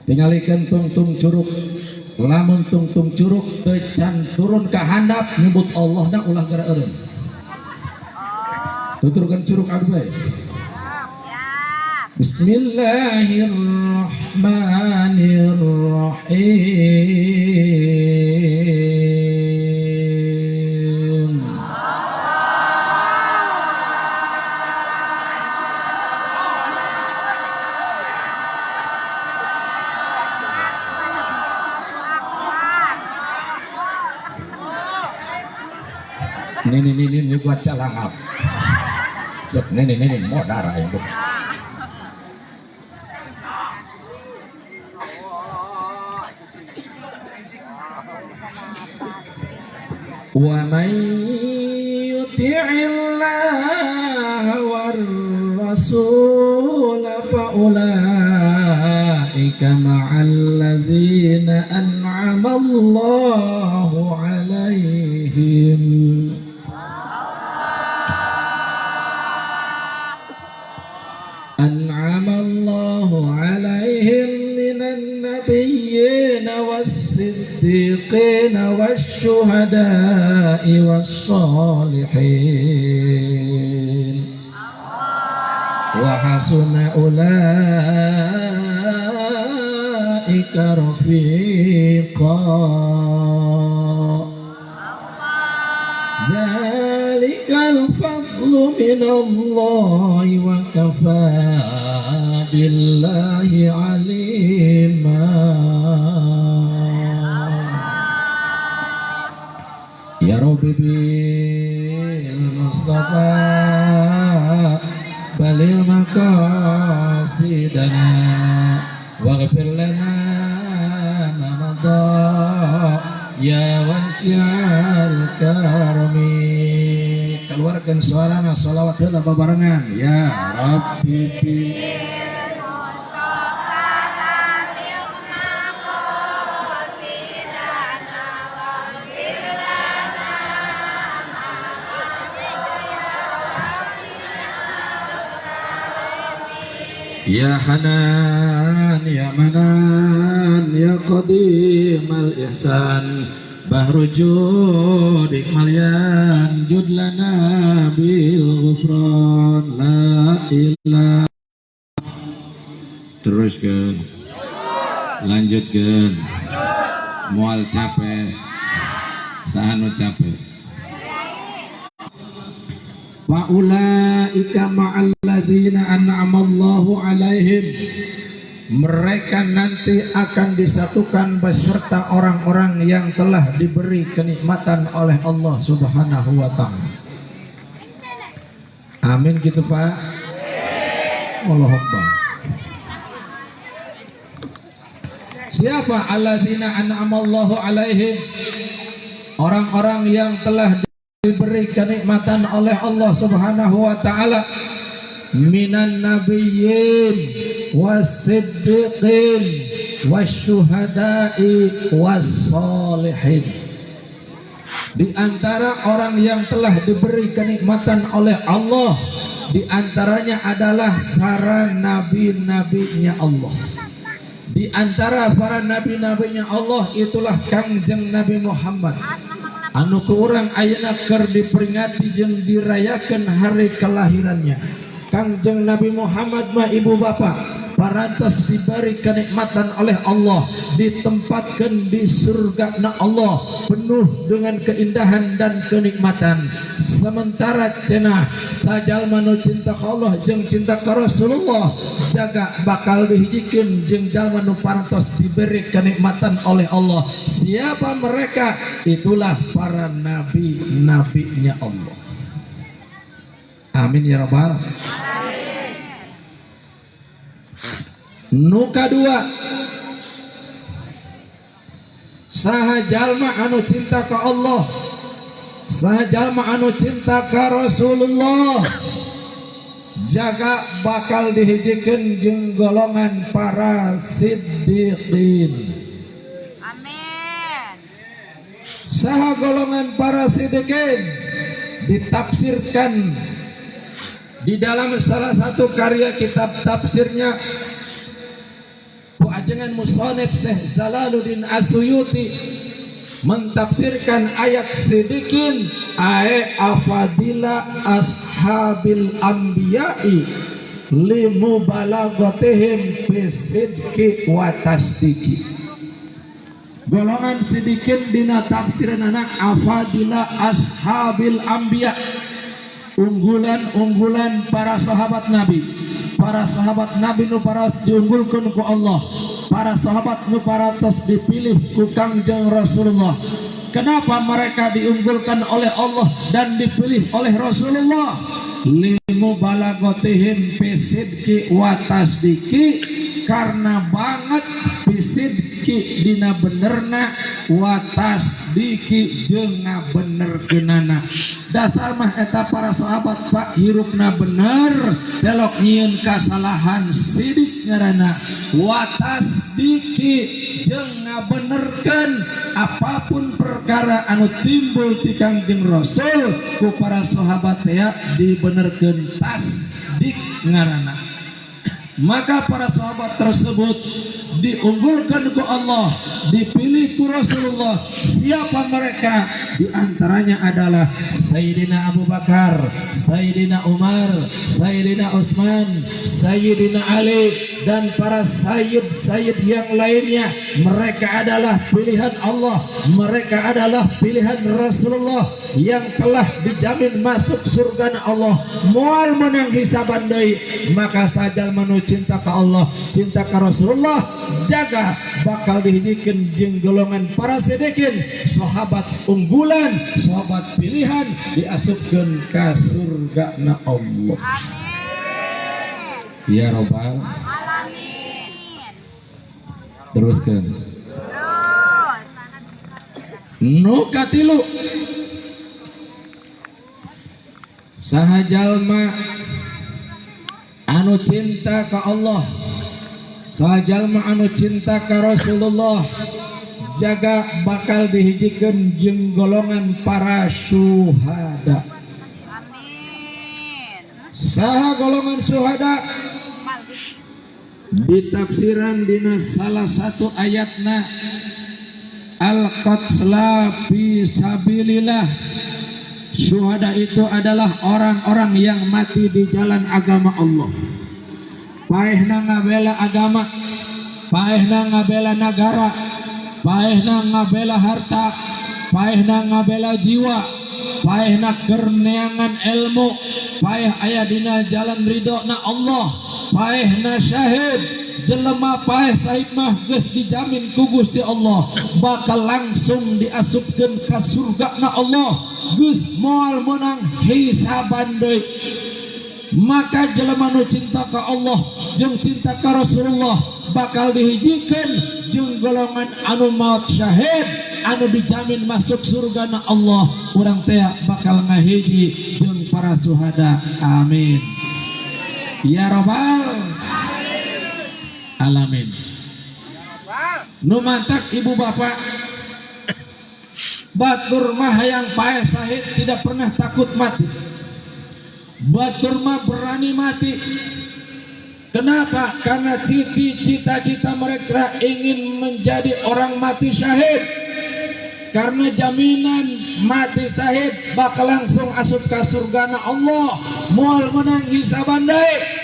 Tingalikeun tungtung curug. Lamun tungtung curug teu can turun ka handap nyebut Allah na ulah gara eureun. Tuturkeun curug abdi bae. Bismillahirrahmanirrahim. Ini buat calangap. Cek ini modar aing. Wa may yuti'illaha war rasul fa ulaika ma'al ladzina an'ama Allahu 'alaihim. An'ama Allahu 'alaihim minan nabiyyin was-siddiqin wasyuhada'i was-salihin wa hasuna ulaika rafiqa. Dzalikal fadl fadlu minallahi wa kafa billahi alima. Ya Rabbi bil Mustafa balil maqasidana waghfir lana ma madha ya wasi'al karami. Keluarkan suarana sholawat heula babarengan. Ya Rabbi bil Mustafa baligh maqasidana waghfir lana ma Ya Hanan ya Manan ya Qadim al Ihsan bahru judik malyan jud lana bil ghufran la ilaha. Teruskan, lanjutkan, moal capek, sahanu capek. Wa ulaika ma'alladzina an'amallahu alaihim, mereka nanti akan disatukan beserta orang-orang yang telah diberi kenikmatan oleh Allah Subhanahu wa ta'ala. Amin gitu Pak. Allahu Akbar. Siapa alladzina an'amallahu alaihim? Orang-orang yang telah diberi kenikmatan oleh Allah Subhanahu wa ta'ala, minan nabiyyin wasiddiqin wasyuhada'i wassalihin. Di antara orang yang telah diberi kenikmatan oleh Allah, di antaranya adalah para nabi-nabinya Allah. Di antara para nabi-nabinya Allah itulah Kangjeng Nabi Muhammad anu ku urang ayeuna keur diperingati jeung dirayakeun hari kelahirannya. Kangjeng Nabi Muhammad mah ibu bapak parantos diberi kenikmatan oleh Allah, ditempatkan di surga na Allah penuh dengan keindahan dan kenikmatan. Sementara cenah sajalma nu cinta ka Allah jeung cinta ka Rasulullah jaga bakal dihijikeun jeung jalma nu parantos diberi kenikmatan oleh Allah. Siapa mereka? Itulah para nabi-nabinya Allah. Amin ya rabbal. Nu kadua, saha jalma anu cinta ka Allah, saha jalma anu cinta ka Rasulullah jaga bakal dihijikeun jeung golongan para siddiqin. Amin. Saha golongan para siddiqin ditafsirkan di dalam salah satu karya kitab tafsirnya ku ajengan musonib Syekh Jalaluddin As-Suyuti mentafsirkan ayat sidikin ae afadila ashabil anbiya'i limubalaghatihim bisidqi wa tasdiqi. Golongan sidikin dina tafsiranana afadila ashabil anbiya, unggulan-unggulan para sahabat Nabi. Para sahabat Nabi nu paras diunggulkeun ku Allah, para sahabat nu parantos dipilih ku Kangjeng Rasulullah. Kenapa mereka diunggulkan oleh Allah dan dipilih oleh Rasulullah? Limu balagotihim bisidqi wa tasdiqi, karena banget bisidqi dina benerna wa tasdiqi jeung ngabenerkeunana. Dasar mah eta para sahabat Pak hirupna bener, telok nyieun kasalahan sidik ngaranna, wa tasdiqi jeung ngabenerkeun apapun perkara anu timbul ti Kangjeng Rasul ku para sahabat teh dibenerkeun, tasdik ngaranna. Maka para sahabat tersebut diunggulkan ku Allah, dipilih ku Rasulullah. Siapa mereka? Di antaranya adalah Sayyidina Abu Bakar, Sayyidina Umar, Sayyidina Utsman, Sayyidina Ali, dan para sayyid-sayyid yang lainnya. Mereka adalah pilihan Allah, mereka adalah pilihan Rasulullah yang telah dijamin masuk surga Allah, moal menang hisaban deui. Maka sajalma nu cinta ka Allah, cinta ka Rasulullah, jaga bakal dihijikeun jeung golongan para sidikin, sahabat unggulan, sahabat pilihan, diasupkeun ka surga na Allah. Amin. Ya robbal Alamin. Teruskan. Terus. Nu katilu, saha jalma anu cinta ka Allah, saha jalma anu cinta ka Rasulullah, jaga bakal dihijikeun jeung golongan para syuhada. Amin. Saha golongan syuhada? Ditafsiran dina salah satu ayatna, al-qatsla fi sabilillah. Syuhada itu adalah orang-orang yang mati di jalan agama Allah. Paehna ngabela agama, paehna ngabela negara, paehna ngabela harta, paehna ngabela jiwa, paehna keur neangan ilmu, paeh aya dina jalan ridho na Allah, paehna syahid. Jelema paeh syahid mah geus dijamin ku Gusti Allah bakal langsung diasupkeun ka surga na Allah, geus moal meunang hisaban deui. Maka jelema nu cinta ka Allah jeung cinta ka Rasulullah bakal dihijikeun jeung golongan anu maut syahid, anu dijamin masuk surga na Allah. Urang teh bakal ngahiji jeung para suhada. Amin ya robbal alamin. Nu mantak ibu bapak, batur mah hayang paeh syahid, tidak pernah takut mati. Batur mah berani mati. Kenapa? Karena cita-cita mereka ingin menjadi orang mati syahid. Karena jaminan mati syahid bakal langsung asup ka surgana Allah, moal menang hisaban deui.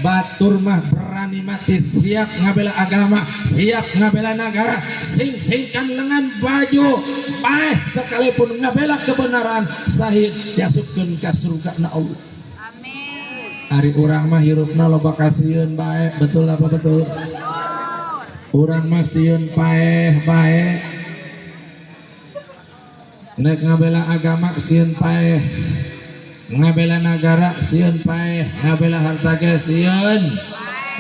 Batur mah berani mati, siap ngabela agama, siap ngabela negara, sing-singkan lengan baju, paeh sekalipun ngabela kebenaran, syahid diasupkeun ka surga na Allah. Amin. Ari urang mah hirupna loba kasieun bae, betul apa betul? Betul. Urang mah sieun paeh bae. Nek ngabela agama sieun paeh, ngabela negara sieun paeh, ngabela harta ge sieun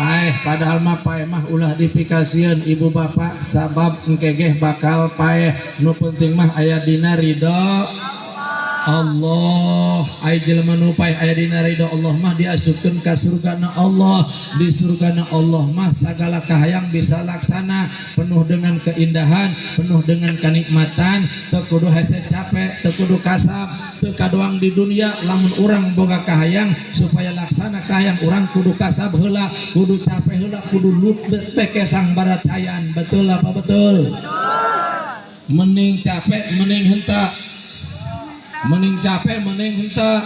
paeh. Padahal mah paeh mah ulah dipikasieun ibu bapak, sabab engke ge bakal paeh. Nu penting mah aya dina ridho Allah. Ai jelema nu paeh aya dina ridho Allah mah diasupkeun ka surgana Allah. Di surgana Allah mah sagala kahayang bisa laksana, penuh dengan keindahan, penuh dengan kenikmatan, teu kudu hese capek, teu kudu kasab, teu kadoang di dunia. Lamun urang boga kahayang supaya laksana kahayang urang kudu kasab heula, kudu capek heula, kudu lut pekesang baracayan. Betul apa betul? Mending capek mending henteu, mending capek mending henteu.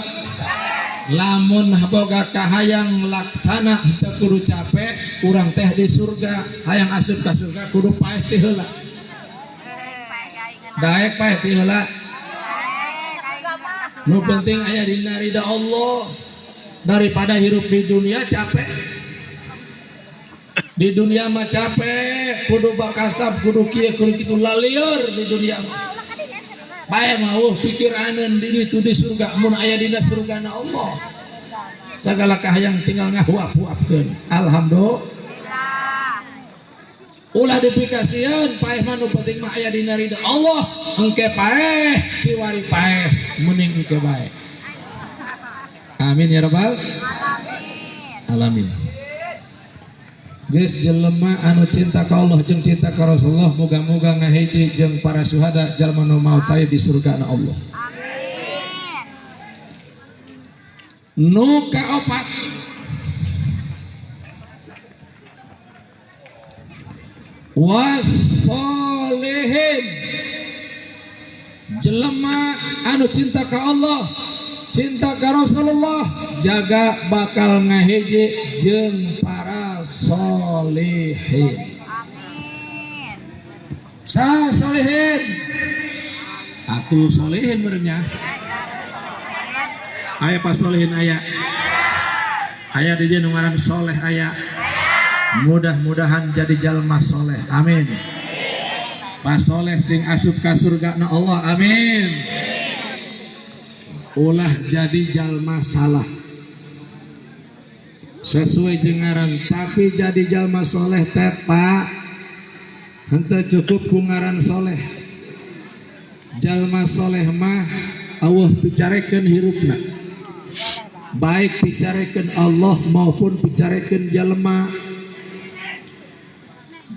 Lamun boga kahayang laksana henteu kudu capek, urang teh di surga. Hayang asup ka surga kudu paeh ti heula, daek paeh ti heula. Nu penting aya dina ridha Allah, daripada hirup di dunia capek. Di dunia mah capek, kudu bakasab, kudu kieu, kudu kitu, lalieur di dunia mah. Bae mau pikiraneun di ditu di surga, mun aya dina surgana Allah sagala kahayang tinggal ngahuap-huapkeun. Alhamdulillah. Ulah dipikasieun paeh mah, nu penting mah aya dina ridha Allah. Engke paeh kiwari paeh, mending engke bae. Amin ya rabbal alamin. Geus, jelema anu cinta ka Allah jeung cinta ka Rasulullah moga-moga ngahiji jeung para syuhada, jalma nu maut syahid di surga na Allah. Amin. Nu kaopat, wassolihin. Jelema anu cinta ka Allah, cinta ka Rasulullah, jaga bakal ngahiji jeung para solihin. Amin. Sa solihin. Atuh solihin merenya. Aya pas solihin aya. Aya di dieu nu ngaran soleh aya. Mudah-mudahan jadi jalma soleh. Amin. Pas soleh sing asup ka surga na Allah. Amin. Ulah jadi jalma salah. Sesuai jeung ngaran, tapi jadi jalma soleh teh Pak. Henteu cukup ku ngaran soleh. Jalma soleh mah Allah picarekeun hirupna. Baik picarekeun Allah maupun picarekeun jalma.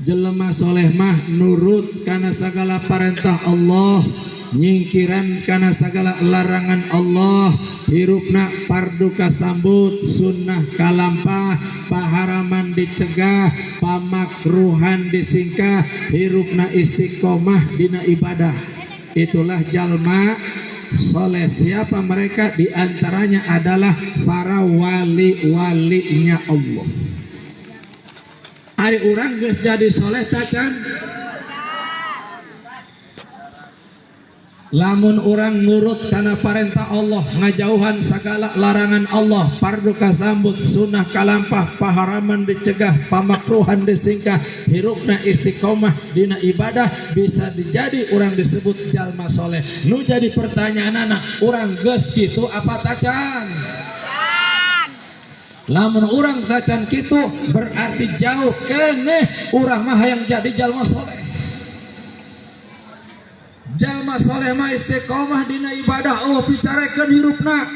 Jelema soleh mah nurut kana sagala parentah Allah, nyingkiran kana sagala larangan Allah, hirupna pardu kasambut, sunnah kalampah, paharaman dicegah, pamakruhan disingkah, hirupna istiqomah dina ibadah. Itulah jalma soleh. Siapa mereka? Di antaranya adalah para wali-walinya Allah. Ari urang geus jadi soleh tacan. Lamun urang nurut kana parentah Allah, ngajauhan sagala larangan Allah, pardu kasambut, sunnah kalampah, paharaman dicegah, pamakruhan disingkah, hirupna istiqomah dina ibadah, bisa dijadi urang disebut jalma soleh. Nu jadi pertanyaan anak, urang geus kitu apa tacan? Lamun urang tacan kitu berarti jauh keneh urang mah hayang jadi jalma soleh. Jalma soleh mah istiqomah dina ibadah, Allah picarekeun hirupna.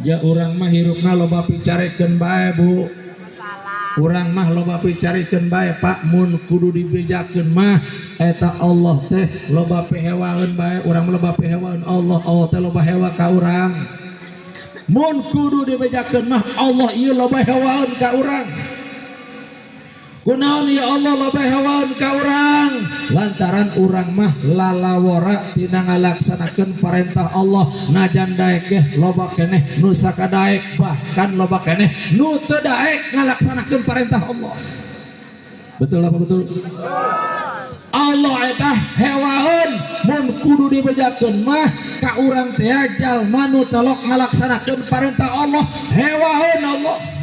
Ja urang mah hirupna loba picarekeun bae Bu. Urang mah loba picarekeun bae Pak, mun kudu dibejakeun mah eta Allah teh loba pihewaeun bae, urang loba pihewaeun Allah, Allah teh loba hewa ka urang. Mun kudu dibejakeun mah Allah ieu loba hewaeun ka urang. Kunaon ya Allah loba hewaeun ka urang? Lantaran urang mah lalawora tina ngalaksanakeun parentah Allah, najan daek ge loba keneh nu sakadaek, bahkan loba keneh nu teu daek ngalaksanakeun parentah Allah. Betul apa betul? Allah eta hewaeun, mun kudu dibejakeun mah ka urang teh jalma nu telok ngalaksanakeun parentah Allah, hewaeun Allah.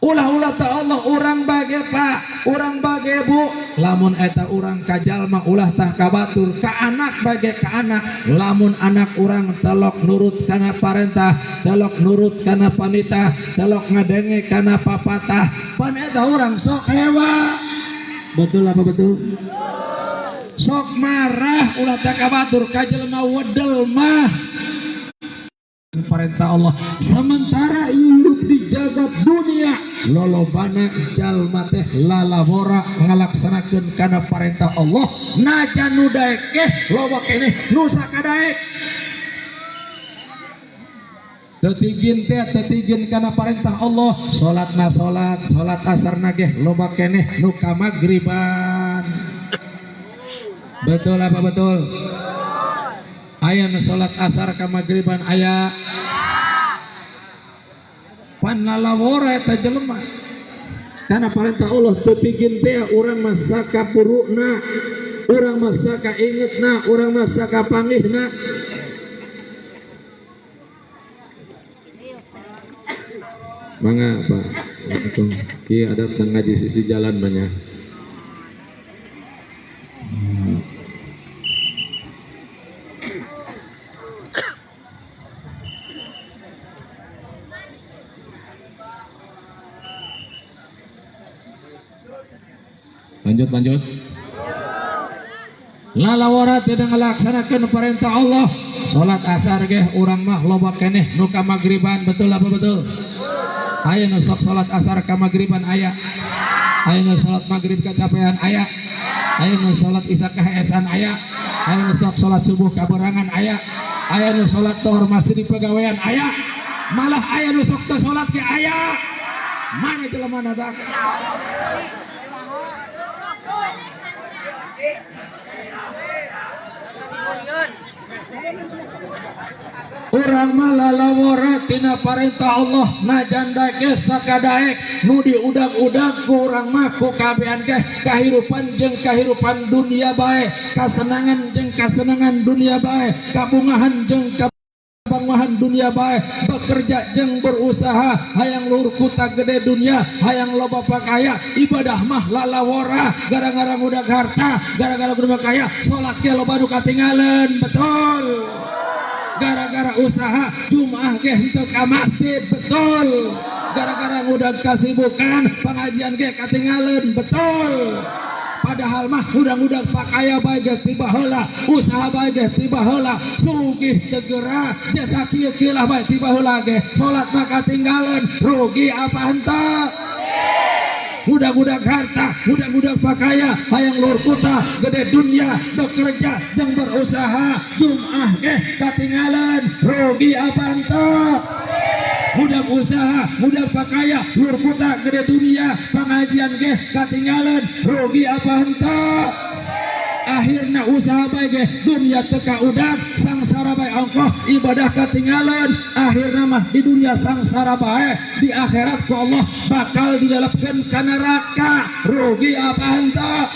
Ulah-ulah ta Allah urang bage Pak, urang bage Bu, lamun eta urang ka jalma ulah tah ka batur, ka anak bage ka anak, lamun anak urang telok nurut kana parentah, telok nurut kana panitah, telok ngadenge kana papatah, pan eta urang sok hewa. Betul apa betul? Sok marah ulah tah ka batur, ka jelema wedel mah perintah Allah. Sementara hidup di jagat dunia lolobana jalma teh lalawora ngalaksanakeun kana perintah Allah, najan nu daek ge loba keneh nu sakadaek. Tetigin teh tetigin kana perintah Allah, salatna salat, salat asarna ge loba keneh nu ka magriban. Betul apa betul? Aya nu salat asar ka magriban aya. Pan lalawora eta jelema. Kana parentah Allah teu pigin teh urang mah sakapurukna, urang mah sakaingetna, urang mah sakapanggihna. Mangga Pak, ki ada ngaji sisi jalan banyak. Lanjut, lanjut. Lalawara tidak ngelaksanakan perintah Allah. Salat asar geh urang mah loba keneh nu ka magriban, betul apa betul? Aya nu sok salat asar ka magriban aya. Aya nu salat magrib kacapean aya. Aya nu salat isya kaheesan aya. Aya nu sok salat subuh kaberangan aya. Aya nu salat tohor masih di pagawean aya. Malah aya nu sok teu salat ge aya. Mana jelema nadak? Urang mah lalawora tina parentah Allah najan daek sakadaek nu diudag-udag ku urang mah ku kabehan ge kahirupan jeung kahirupan dunia bae, kasenangan jeung kasenangan dunia bae, kabungahan jeung kabungahan dunia bae, bekerja jeung berusaha hayang luhur kuta gede dunia, hayang loba pakaya, ibadah mah lalawora gara-gara ngudag harta, gara-gara ngudag kaya, salat ge loba nu katinggalan, betul. Gara-gara usaha Jumaah ge henteu ka masjid, betul. Gara-gara ngudag kasibukan pengajian ge katinggalan, betul. Padahal mah udah-udah pakaya bae ge tiba heula, usaha bae ge tiba heula, sugih teu geura, jasa kieu-kieu lah bae tiba heula ge, salat mah katinggalan, rugi apa henteu? Udah-udah harta, udah-udah pakaya, hayang luhur kuta, gede dunia, bekerja jeung berusaha, Jumaah ge katinggalan, rugi apa henteu? Udah usaha, udah pakaya, luhur kuta, gede dunia, pengajian ge katinggalan, rugi apa henteu? Akhirna usaha bae ge dunia teu kaudag, sangsara bae ongkoh, ibadah katinggalan, akhirna mah di dunia sangsara bae, di akhirat ku Allah bakal dilelepkeun ka neraka, rugi apa henteu?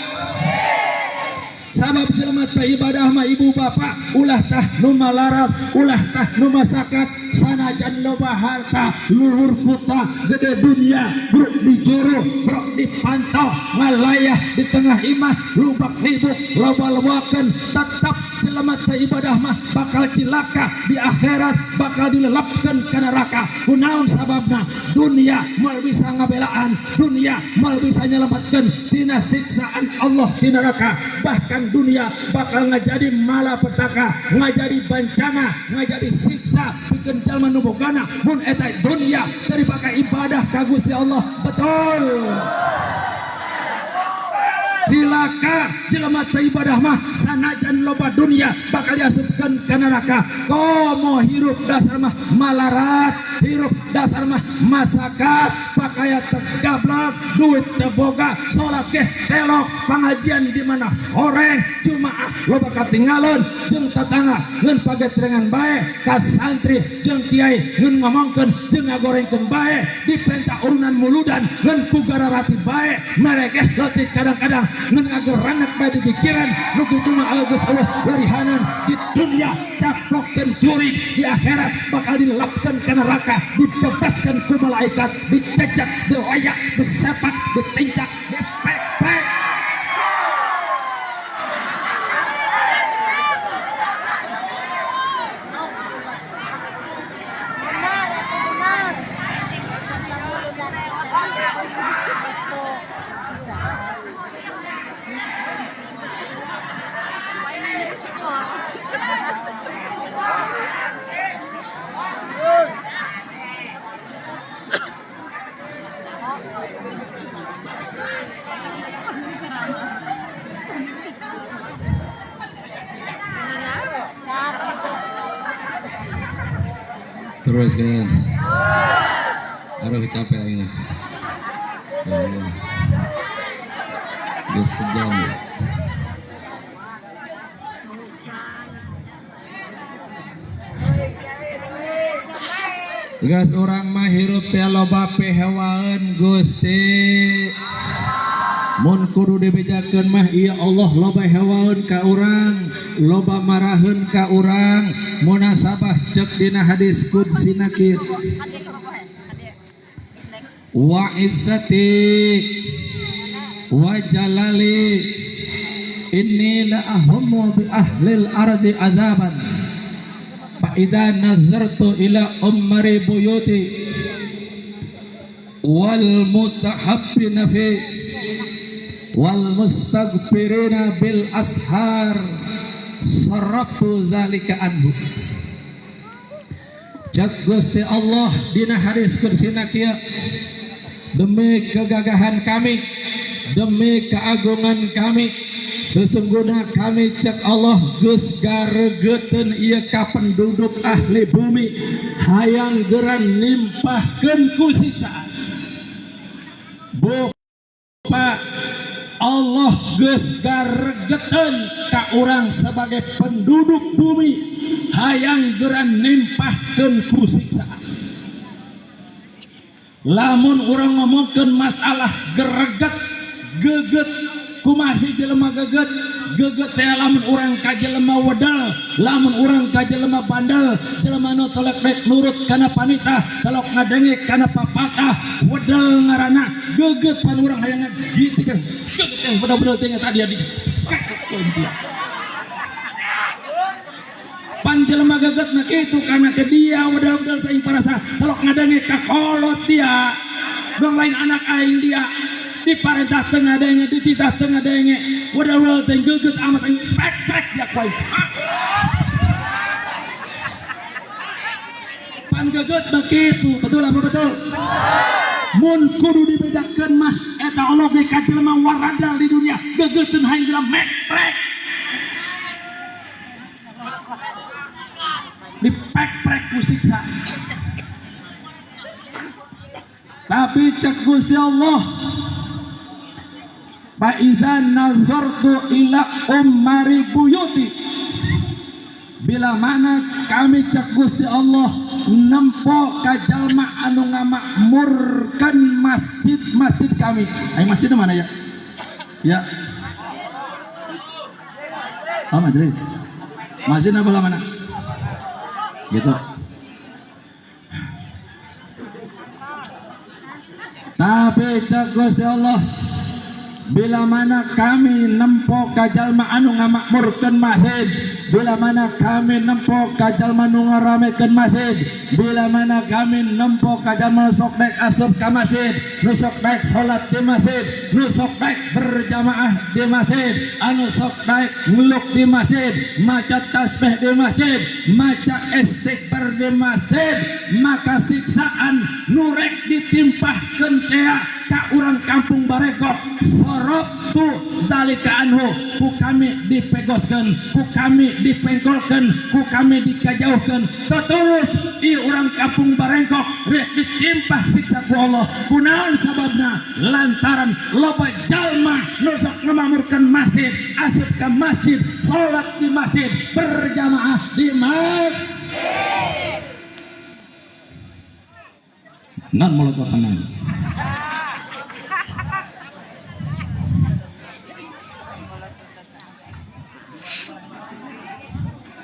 Sabab jelema teh ibadah mah ibu bapak ulah tah nu malarat, ulah tah nu masakat, sanajan loba harta, luhur kuta, gede dunia, bruk di jero, bruk di pantau, ngalayah di tengah imah, lubak libuk, loba lewakeun, tetap jelema teh ibadah mah bakal cilaka di akhirat, bakal dilelapkeun ka neraka. Kunaon sababna? Dunia moal bisa ngabelaan, dunia moal bisa nyelametkeun tina siksaan Allah di neraka. Bahkan dunia bakal ngajadi malapetaka, ngajadi bencana, ngajadi siksa pikeun jalma nu bogana mun eta dunia teu dipake ibadah ka Gusti Allah, betul. Cilaka jelema teu ibadah mah sanajan loba dunia bakal diasupkeun ka neraka. Komo hirup dasar mah malarat, hirup dasar mah masakat, pakaya tegablak, duit teu boga, salat ge telok, pengajian di mana horeng, jumaah loba katinggalan, jeung tetangga ngeun pagetrengan bae, ka santri jeung kiai ngeun ngomongkeun jeung ngagorengkeun bae, dipenta urunan muludan ngeun ku gararati bae, merekeh leutik kadang-kadang ngeun ngageranak bae di pikiran nu kitu mah geus eueuh lerihanan di dunia caplokkeun jurig, di akhirat bakal dilelapkeun ka neraka, dibebaskan ku malaikat, dicecek, dilayak, disepak, ditinjak, dipek-pek. Benar, benar. Terus kan. Aduh, capek ini. Ya, udah sejam ya. Gas urang mah hirup teh loba pehewaeun Gusti. Mun kudu dibejakeun mah ieu Allah loba hewaeun ka urang, loba maraheun ka urang, munasabah cek dina hadis qudsina kieu. Wa izzati wa jalali inni la ahummu bi ahlil ardi azaban fa idza nazartu ila ummari buyuti wal mutahabbina fi wal mustaghfirina bil ashar sarraftu zalika anhu. Cek Gusti Allah dina hadis qudsina kieu, demi kegagahan kami, demi keagungan kami, sesungguhnya kami cek Allah geus garegeteun ieu ka penduduk ahli bumi hayang geran nimpahkeun ku siksaan. Bapak Allah geus garegeteun ka urang sebagai penduduk bumi hayang geura nimpahkeun ku siksaan. Lamun urang ngomongkeun masalah gereget geget kumaha si jelema geget geget teh lamun urang ka jelema wedal, lamun urang ka jelema bandel, jelema nu telek rek nurut kana panitah, telok ngadenge kana papatah, wedal ngaranna geget pan urang hayang gitu kan. Geget teh bedal-bedal teh tadi adi. Pan jelema geget mah kitu kana ke dia wedal-wedal teh parasa telok ngadenge ka kolot dia. Dong lain anak aing dia. Diparentah teu ngadenge, dititah teu ngadenge, wedal-wedal teh geget amat aing pek-pek dia ku aing. Pan geget mah kitu, betul apa betul? Mun kudu dibedakeun mah eta Allah ge ka jelema waradal di dunia gegeteun hayang geura mekrek. Dipek-prek ku siksa. Tapi cek Gusti Allah, fa idza nazartu ila ummari buyuti, bila mana kami cek Gusti Allah nempo ka jalma anu ngamakmurkeun masjid-masjid kami. Ai masjidna mana ya? Ya. Oh, majelis. Masjidna belah mana? Gitu. Tapi cek Gusti Allah, bila mana kami nempo ka jalma anu ngamakmurkeun masjid, bila mana kami nempo ka jalma nu ngaramekeun masjid, bila mana kami nempo ka jalma sok daek asup ka masjid, nu sok daek salat di masjid, nu sok daek berjamaah di masjid, anu sok daek ngeluk di masjid, maca tasbih di masjid, maca istighfar di masjid, maka siksaan nu rek ditimpahkeun tea ka urang kampung Barekok sorobtu zalika anhu, ku kami dipegoskeun, ku kami dipengkolkeun, ku kami dikajauhkeun. Tetulus ieu urang kampung Barengkok rek ditimpah siksa ku Allah. Kunaon sababna? Lantaran loba jalma nu sok ngamakmurkeun masjid, asup ka masjid, salat di masjid, berjamaah di masjid. Nan mulut tenang.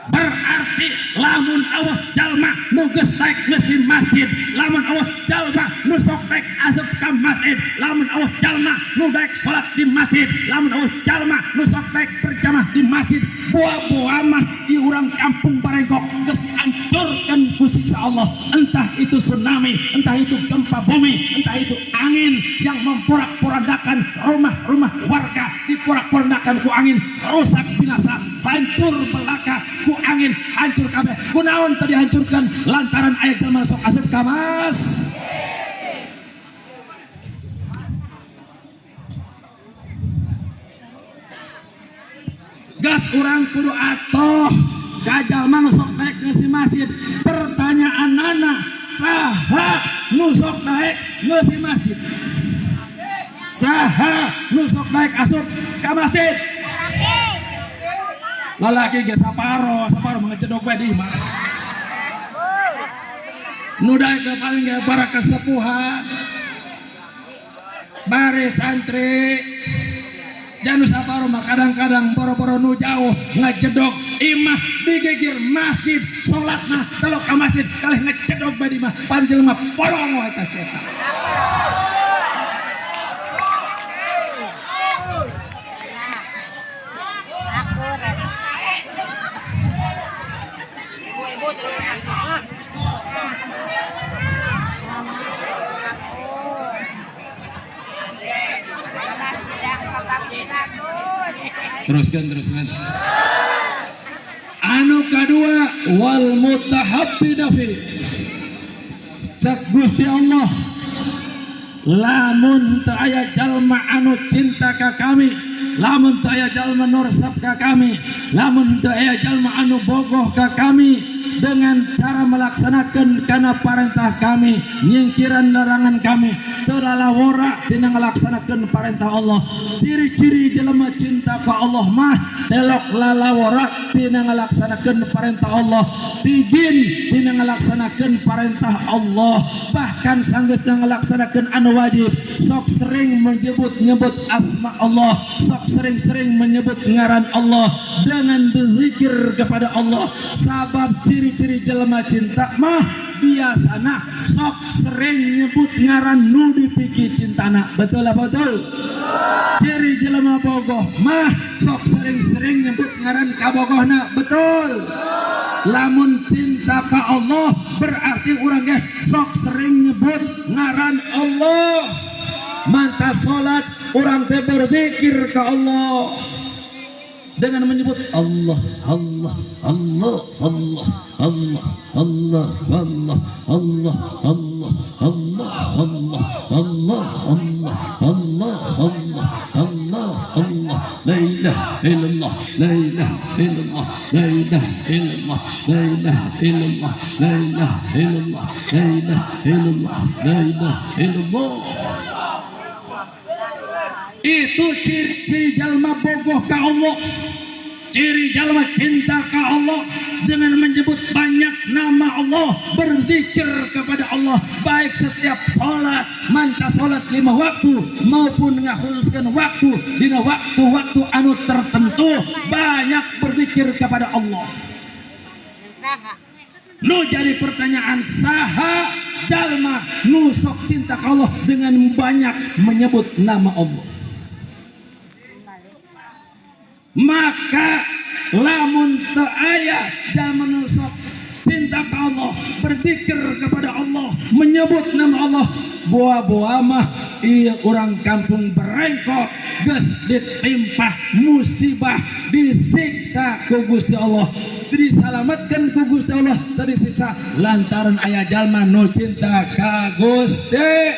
Berarti lamun Allah jalma nu geus daek ngeusi masjid, lamun Allah jalma nu sok daek asup ka masjid, lamun Allah jalma nu daek salat di masjid, lamun Allah jalma nu sok daek berjamaah di masjid, buah-buah mah di urang kampung Barengkok geus dihancurkeun ku siksa Allah. Entah itu tsunami, entah itu gempa bumi, entah itu angin yang memporak-porandakan rumah-rumah warga, diporak-porandakan ku angin, rusak binasa, hancur belaka ku angin, hancur kabeh. Kunaon tadi hancurkan? Lantaran aya jelema sok asup ka masjid. Gas urang kudu atoh ka jalma nu sok naek ngeusi masjid. Pertanyaanana, saha nu sok naek ngeusi masjid? Saha nu sok naek asup ka masjid? Lalaki ge saparo, saparo mengecedok we di imah. Nu daek ge paling ge para kesepuhan, bare santri. Janu saparo mah kadang-kadang boro-boro nu jauh ngecedok imah digigir masjid, salatna telok ka masjid kalih ngecedok bae di imah, panjelma polong wae eta si eta. Teruskan, teruskan. Anu kadua wal mutahabbina fi. Cek Gusti Allah, lamun teu aya jalma anu cinta ka kami, lamun teu aya jalma nu resep ka kami, lamun teu aya jalma anu bogoh ka kami dengan cara melaksanakan kana parentah kami, nyingkiran larangan kami, teu lalawora tina ngalaksanakeun parentah Allah. Ciri-ciri jelema cinta ka Allah mah telok lalawora tina ngalaksanakeun parentah Allah, tigin tina ngalaksanakeun parentah Allah, bahkan sanggeusna ngalaksanakeun anu wajib sok sering menyebut-nyebut asma Allah, sok sering-sering menyebut ngaran Allah dengan berzikir kepada Allah. Sabab ciri-ciri jelema cinta mah biasana sok sering nyebut ngaran nu dipiki cintana. Betul apa betul? Ciri jelema bogoh mah sok sering-sering nyebut ngaran kabogohna. Betul? Lamun cinta ka Allah berarti urang ge sok sering nyebut ngaran Allah. Mantap salat urang teh berzikir ka Allah dengan menyebut Allah, Allah, Allah, Allah, Allah, Allah, Allah, Allah, Allah, Allah, Allah, Allah, Allah, Allah, Allah, Allah, Allah, la ilaha illallah, la ilaha illallah, la ilaha illallah, la ilaha illallah, la ilaha illallah, la ilaha illallah, la ilaha illallah. Itu ciri-ciri jalma bogoh ka Allah, ciri jalma cinta ka Allah, dengan menyebut banyak nama Allah, berzikir kepada Allah, baik setiap sholat, manta sholat 5 waktu maupun ngakhususkan waktu dina waktu-waktu anu tertentu, banyak berzikir kepada Allah. Nu jadi pertanyaan, saha jalma nu sok cinta ka Allah dengan banyak menyebut nama Allah? Maka lamun teu aya jalma nu sok cinta ka Allah, berzikir kepada Allah, menyebut nama Allah, boa-boa mah ieu urang kampung Barengkok geus ditimpah musibah, disiksa ku Gusti Allah, disalametkeun ku Gusti Allah teu disiksa lantaran aya jalma nu cinta ka Gusti.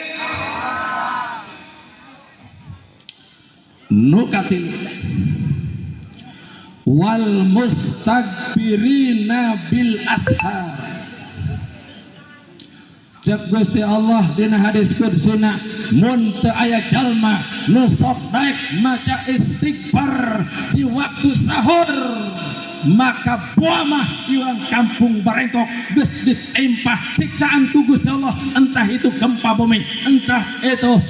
Nu katilu, wal mustaghfirina bil ashar. Cek Gusti Allah dina hadis kudsina, mun teu aya jalma nu sok daek maca istighfar di waktu sahur, maka buamah di urang kampung Barengkok geus ditimpah siksaan ku Gusti Allah, entah itu gempa bumi, entah itu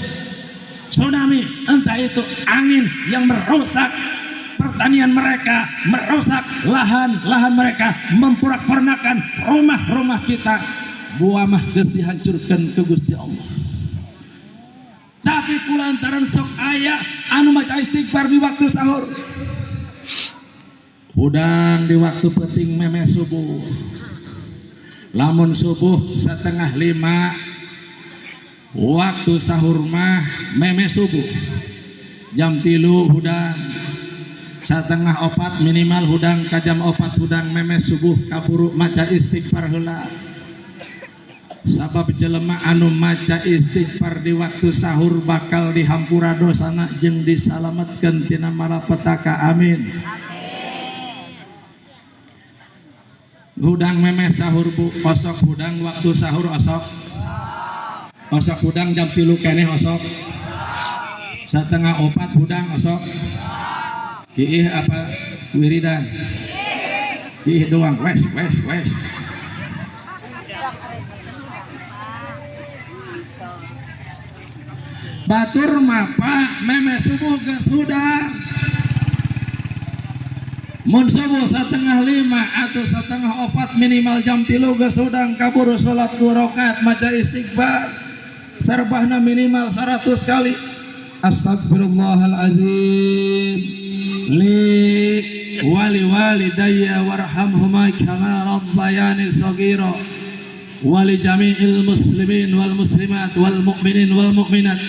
tsunami, entah itu angin yang merusak pertanian mereka, merusak lahan-lahan mereka, memporak-porandakan rumah-rumah kita. Buamah geus dihancurkan ke Gusti Allah. Tapi kulantaran sok aya anu maca istighfar di waktu sahur, hudang di waktu penting memeh subuh. Lamun subuh 4:30, waktu sahur mah memeh subuh jam 3 hudang, 3:30 minimal hudang ka jam 4 hudang memeh subuh kaburu maca istighfar heula. Sabab jelema anu maca istighfar di waktu sahur bakal dihampura dosana jeung disalametkeun tina malapetaka. Amin. Hudang memeh sahur bu, osok hudang waktu sahur osok. Osok hudang jam 3 keneh osok. 3:30 hudang osok. Kiih apa wiridan? Kiih doang, wes wes wes. Batur mapa memeh subuh geus hudang. Mun subuh 4:30 atau 3:30 minimal jam 3 geus hudang kaburu salat 2 rakaat maca istighfar. Sarbahna minimal 100 kali. Astagfirullahaladzim li wali walidayya warhamhuma kama rabbayani saghira wa li jami'il muslimin wal muslimat wal mu'minin wal mu'minat.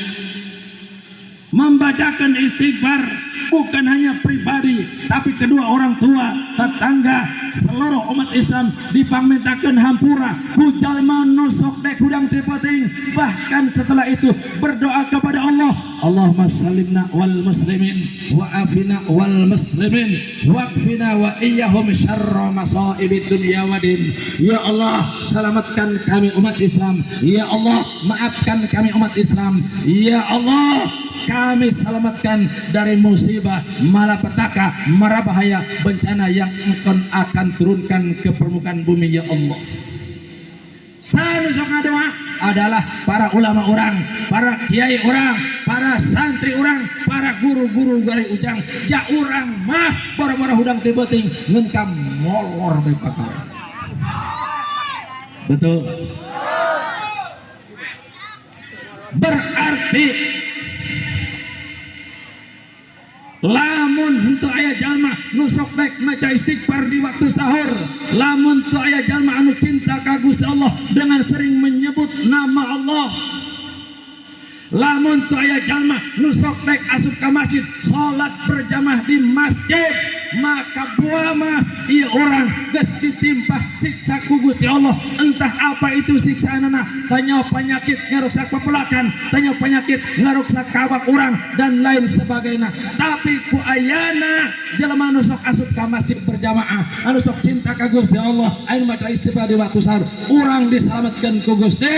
Membacakan istighfar Bukan hanya pribadi, tapi kedua orang tua, tetangga, seluruh umat Islam dipangmintakeun hampura ku jalma nu sok dek hudang ti peuting. Bahkan setelah itu berdoa kepada Allah, Allahumma salimna wal muslimin wa afina wal muslimin waqfina wa iyyahum syarra masaibid dunya wa din. Ya Allah, selamatkan kami umat Islam. Ya Allah, maafkan kami umat Islam. Ya Allah, kami selamatkan dari musibah, malapetaka, mara bahaya, bencana yang Engkau akan turunkan ke permukaan bumi, ya Allah. Saha nu sok ngadoa adalah para ulama orang, para kiai orang, para santri orang, para guru-guru gari ujang. Ja urang mah boro-boro hudang ti beuting ngeun ka molor bae pagawe. Betul. Berarti lamun henteu aya jalma nu sok baik maca istighfar di waktu sahur, lamun teu aya jalma anu cinta ka Gusti Allah dengan sering menyebut nama Allah, lamun teu aya jalma nu sok baik asup ka masjid, salat berjamaah di masjid, maka buah mah ieu orang geus ditimpah siksa ku Gusti Allah. Entah apa itu siksaanana, tanya penyakit ngaruksak pepelakan, tanya penyakit ngaruksak kawak urang dan lain sebagainya. Tapi ku ayana jelema nu sok asup ka masjid berjamaah, anu sok cinta ka Gusti Allah, anu maca istighfar di waktu sahur, urang diselamatkan ku Gusti.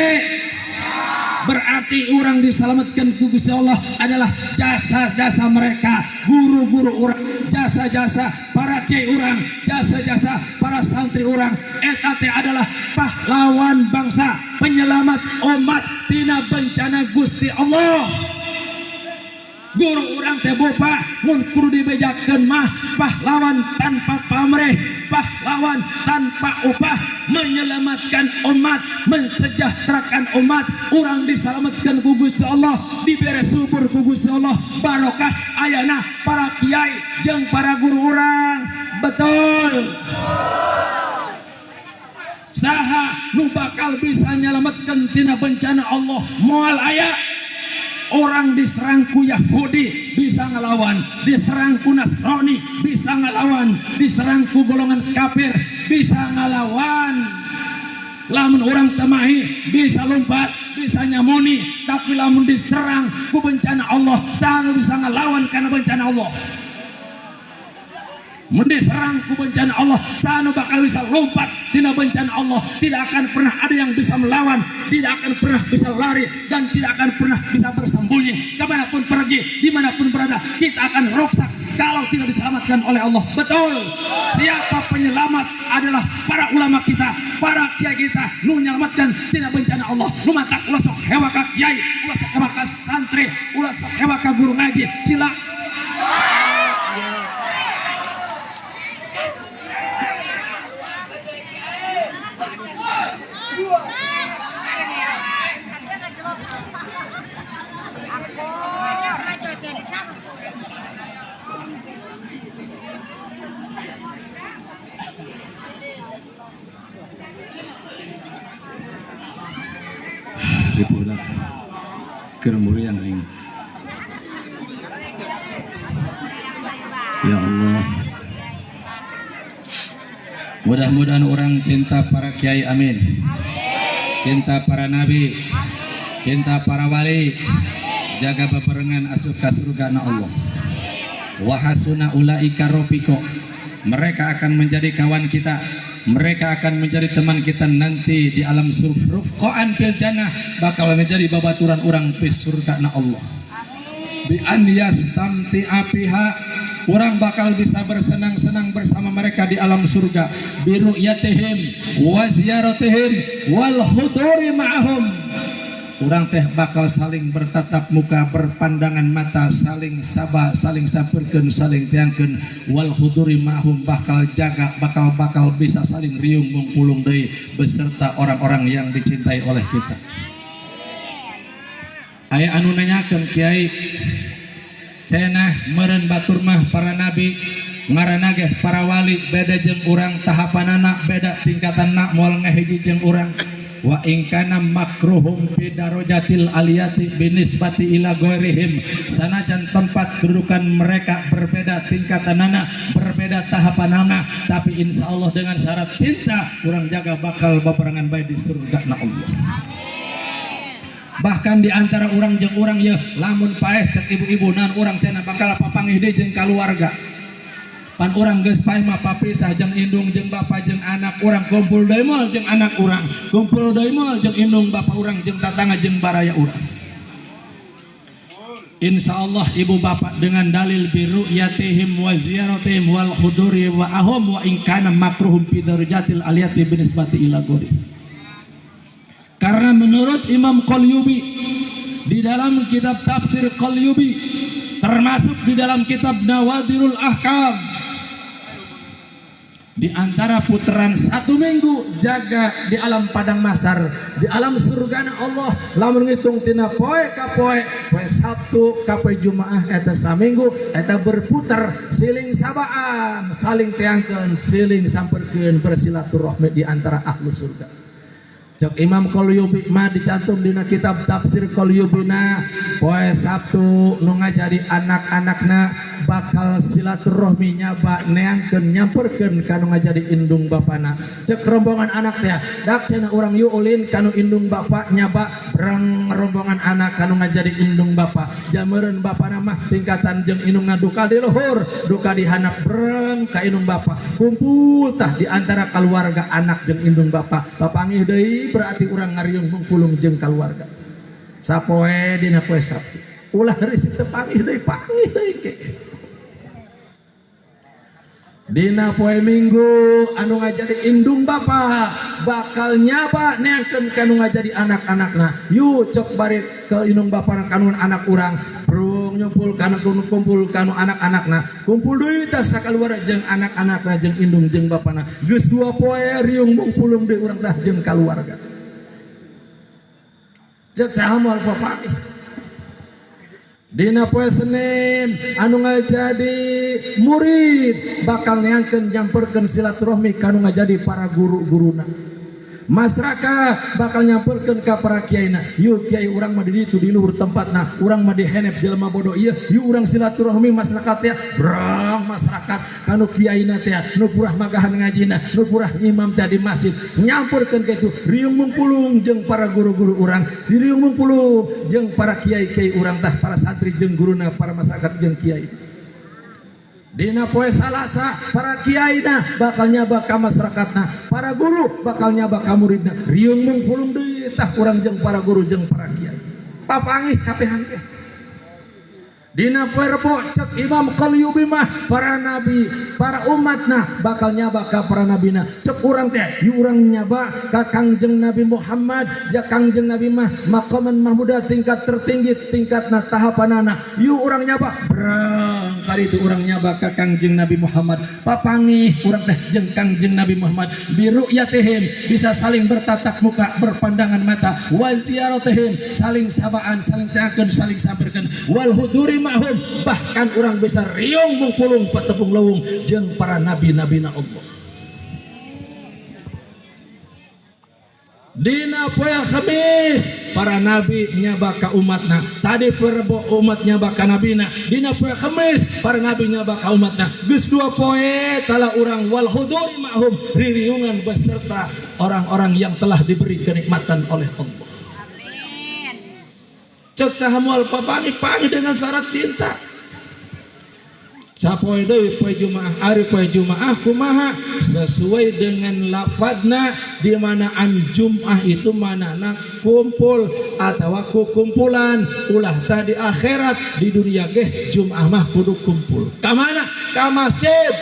Berarti orang diselamatkan ku Gusti Allah adalah jasa-jasa mereka, guru-guru orang, jasa-jasa para kiai orang, jasa-jasa para santri orang. Eta teh adalah pahlawan bangsa, penyelamat umat tina bencana Gusti Allah. Guru orang teh bopa mun kudu dibejakeun mah pahlawan tanpa pamrih, pahlawan tanpa upah, menyelamatkan umat, mensejahterakan umat. Urang diselamatkan ku Gusti Allah, dibere subur ku Gusti Allah, barokah ayana para kiai jeung para guru urang. Betul. Saha nu bakal bisa nyelametkeun tina bencana Allah? Moal aya. Orang diserang ku Yahudi bisa ngelawan, diserang ku Nasrani bisa ngelawan, diserang ku golongan kafir bisa ngelawan. Lamun orang temahi bisa lompat, bisa nyamoni, tapi lamun diserang ku bencana Allah, saha bisa ngelawan karena bencana Allah. Mun diserang ku bencana Allah, saha bakal bisa lompat tina bencana Allah. Tidak akan pernah ada yang bisa melawan, tidak akan pernah bisa lari, dan tidak akan pernah bisa bersembunyi. Kemanapun pergi, dimanapun berada, kita akan ruksak kalau tidak diselamatkan oleh Allah. Betul. Siapa penyelamat adalah para ulama kita, para kiai kita, nu nyelamatkan tina bencana Allah. Nu matak ulah sok hewa ka kiai, ulah sok hewa ka santri, ulah sok hewa ka guru ngaji. Cila. Keur muriang aing. Ya Allah. Mudah-mudahan orang cinta para kiai, amin. Cinta para nabi, cinta para wali, jaga bebarengan asup ka surga na Allah. Wahasuna ulaika rofiqo. Mereka akan menjadi kawan kita, mereka akan menjadi teman kita nanti di alam surga. Rufqaan fil jannah, bakal menjadi babaturan orang di surga na Allah. Bi an yastamti'a fiha, orang bakal bisa bersenang-senang bersama mereka di alam surga. Bi ru'yatihim wa ziyaratihim wal huduri ma'ahum. Orang teh bakal saling bertatap muka, berpandangan mata, saling saba, saling saperkeun, saling tiangkeun. Wal huduri ma'hum, bakal jaga, bakal bisa saling riung mungpulung deui beserta orang-orang yang dicintai oleh kita. Aya anu nanyakeun kiai, cenah meureun batur mah para nabi ngaranna ge para wali beda jeung urang, tahapanana beda, tingkatanna moal ngahiji jeung urang. Wa in kana makruhum fi darajatil aliyati binisbati ila ghairihim, sanajan tempat kedudukan mereka berbeda tingkatanana, berbeda tahapanana, tapi insya Allah dengan syarat cinta urang jaga bakal babarengan bae di surga na Allah. Bahkan di antara urang jeung urang ya, lamun paeh, cek ibu-ibu nan urang cenah bakal papanggih deui jeung kaluarga. Pan urang geus paeh mah papisah jeung indung jeung bapa jeung anak urang, kumpul deui moal jeung anak urang, kumpul deui moal jeung indung bapa urang, jeung tatangga jeung baraya urang. Insya Allah ibu bapak dengan dalil biru yatihim wa ziyaratihim wal huduri wa ahum wa in kana makruhum fi darajatil aliyati binisbati ila gori. Karena menurut Imam Qalyubi di dalam kitab tafsir Qalyubi, termasuk di dalam kitab Nawadirul Ahkam, di antara putaran satu minggu jaga di alam padang mahsyar, di alam surgana Allah, lamun ngitung tina poe ka poe, poe Sabtu ka poe Jumaah, eta saminggu eta berputar siling sabaan, saling teangkeun, siling samperkeun, bersilaturahmi di antara ahlu surga. Cek Imam Qalyubi mah dicantum dina kitab tafsir Qalyubina, poe Sabtu nu ngajadi anak-anakna bakal silaturahmi, nyaba, neangkeun, nyamperkeun kanu ngajadi indung bapana. Cek rombongan anak teh, dak cenah urang yuk ulin kanu indung bapa nyaba. Breng rombongan anak kanu ngajadi indung bapa, jameureun bapana mah tingkatan jeung indungna duka di luhur duka di handap, breng ka indung bapa, kumpul tah di antara keluarga anak jeung indung bapa, papanggih deui. Berarti urang ngariung mungpulung jeung keluarga sapoe dina poe Sabtu. Ulah risik teu panggih deui, panggih deui ke. Dina poe Minggu anu ngajadi indung bapa bakal nyaba, neangkeun kanu ngajadi anak-anakna. Yu cek bari ke indung bapa kanu anak urang, brung nyumpul kanu kumpul kanu anak-anakna, kumpul deui tah sakaluarga jeung anak-anakna jeung indung jeung bapana. Geus dua poe riung mungpulung deui urang tah jeung kaluarga. Cek saha moal papanggih? Dina poe Senin anu ngajadi murid bakal neangkeun, nyamperkeun silaturahmi kanu ngajadi para guru-guruna. Masyarakat bakal nyamperkeun ka para kiaina. Yuk kiai, urang mah di ditu di luhur tempatna, urang mah di henep jelema bodoh ieu, yuk urang silaturahmi masyarakat ya. Brang masyarakat kanu kiaina teh nu purah magahan ngajina, nu purah imam teh di masjid, nyamperkeun ka itu, riung mungpulung jeung para guru-guru urang, riung mungpulung jeung para kiai-kiai urang tah, para santri jeung guruna, para masyarakat jeung kiai. Dina poe Salasa para kiaina bakal nyaba ka masyarakatna, para guru bakal nyaba ka muridna, riung mungpulung deui tah urang jeung para guru jeung para kiai, papanggih kabehan teh. Dina poe Rebo, cek Imam Qalyubi mah, para nabi, para umatna bakal nyaba ka para nabina. Cek urang teh, yuk urang nyaba ka Kangjeng Nabi Muhammad. Ja Kangjeng Nabi mah maqaman mahmuda, tingkat tertinggi tingkatna, tahapanana, yuk urang nyaba. Brang kali itu urang nyaba ka Kangjeng Nabi Muhammad, papanggih urang teh jeung Kangjeng Nabi Muhammad. Biru'yatihim, bisa saling bertatap muka, berpandangan mata, wa ziyaratihim, saling sabaan, saling teakeun, saling samperkeun, wal huduri ma'hum, bahkan orang bisa riung mungpulung patepung leuweung jeung para nabi-nabina Allah. Dina poe Khamis para nabi nyaba ka umatna. Tadi poe Rebo umat nyaba ka nabina, dina poe Khamis para nabi nyaba ka umatna. Geus dua poe tala urang wal huduri ma'hum, ririungan beserta orang-orang yang telah diberi kenikmatan oleh Allah. Amin. Cek saha moal papanggih? Panggih dengan syarat cinta. Sapoe deui poe Jumaah. Ari poe Jumaah kumaha? Sesuai dengan lafadna, di mana an Jum'ah itu manana kumpul atau kukumpulan. Ulah tadi akhirat, di dunia ge Jum'ah mah kudu kumpul. Ka mana? Ka masjid.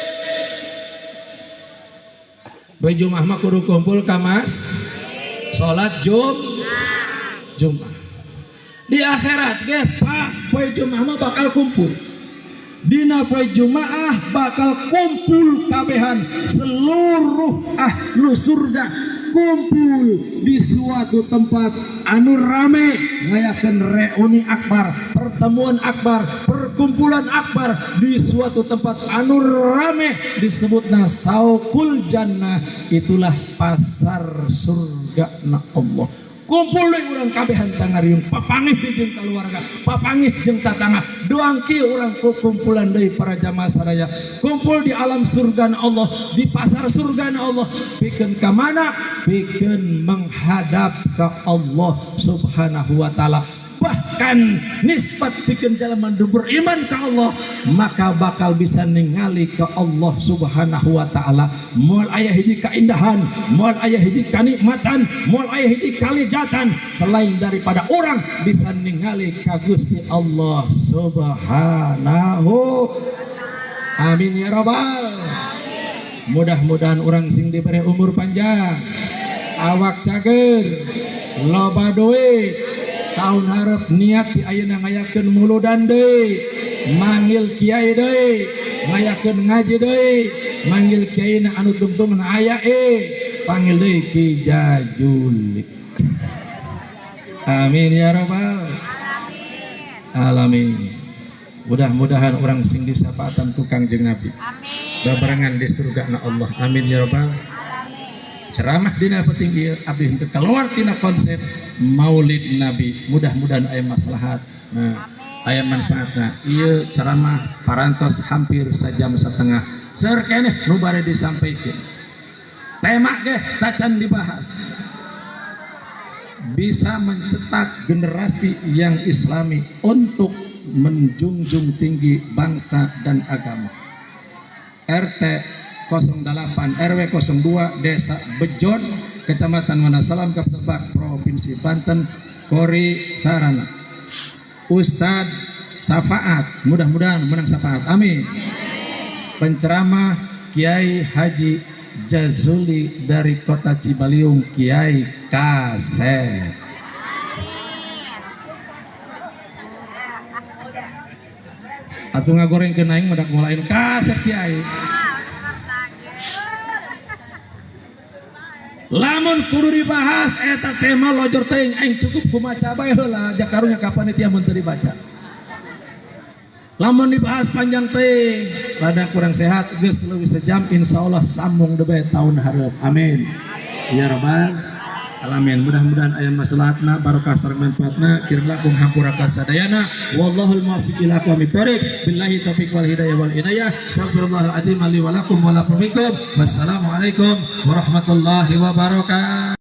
Poe Jumaah mah kudu kumpul ka mas salat Jum'ah. Di akhirat ge Pak, poe Jumaah mah bakal kumpul. Dina poe Jumaah bakal kumpul kabehan seluruh ahlu surga, kumpul di suatu tempat anu rame, ngayakeun reuni akbar, pertemuan akbar, perkumpulan. Perkumpulan akbar di suatu tempat anu rame disebutna Sauqul Jannah. Itulah pasar surga na Allah. Kumpul deui urang kabehan tangariung, papanggih jeung keluarga, papanggih jeung tatangga. Doang kieu urang kumpulan deui para jamaah sadaya. Kumpul di alam surga na Allah, di pasar surga na Allah. Pikeun ka mana? Pikeun menghadap ke Allah Subhanahu wa taala. Bahkan nisbat pikeun jalma nu beriman ke Allah, maka bakal bisa ningali ke Allah Subhanahu wa taala. Moal aya hiji kaindahan, moal aya hiji kanikmatan, moal aya hiji kalejatan selain daripada orang bisa ningali ka Gusti Allah Subhanahu. Amin ya robbal. Mudah-mudahan orang sing diberi umur panjang, awak cager, loba duit, tahun harap niat di ayeuna ngayakeun muludan deui, manggil kiai deui, ngayakeun ngaji deui, manggil kiai na anu tungtungan aya panggil deui Ki Jajuli. Amin ya robbal alamin. Mudah-mudahan orang sing disapaatan ku Kangjeng Nabi. Amin. Babarengan di surga na Allah. Amin ya robbal. Ceramah dina penting ieu abdi henteu keluar tina konsep Maulid Nabi. Mudah-mudahan aya maslahat. Nah, aya manfaatna. Ieu ceramah parantos hampir sajam setengah. Seur keneh nu bade disampaikan. Tema ge tacan dibahas. Bisa mencetak generasi yang islami untuk menjunjung tinggi bangsa dan agama. RT 08 RW 02 Desa Bejon, Kecamatan Wanasalam, Kabupaten Lebak, Provinsi Banten, Kori Sarana. Ustadz Safaat, mudah-mudahan menang syafaat. Amin. Penceramah Kiai Haji Jazuli dari Kota Cibaliung, Kiai Kasep. Atuh ngagoreng ke naing medak mulain kasep Kiai. Lamun kudu dibahas eta tema lojor teuing, aing cukup kumaca bae heula jakarunya ka panitia mun teu dibaca. Lamun dibahas panjang teuing, rada kurang sehat geus leuwih sejam, insyaallah sambung deui tahun hareup. Amin. Ya rabbal alamin. Mudah-mudahan aya maslahatna, barokah sareng manfaatna, kirang langkung hampura ka sadayana. Wallahul muwaffiq ila aqwamit thoriq. Billahi taufiq wal hidayah wal inayah. Astaghfirullahal azim li wa lakum wa lakum. Wassalamualaikum warahmatullahi wabarakatuh.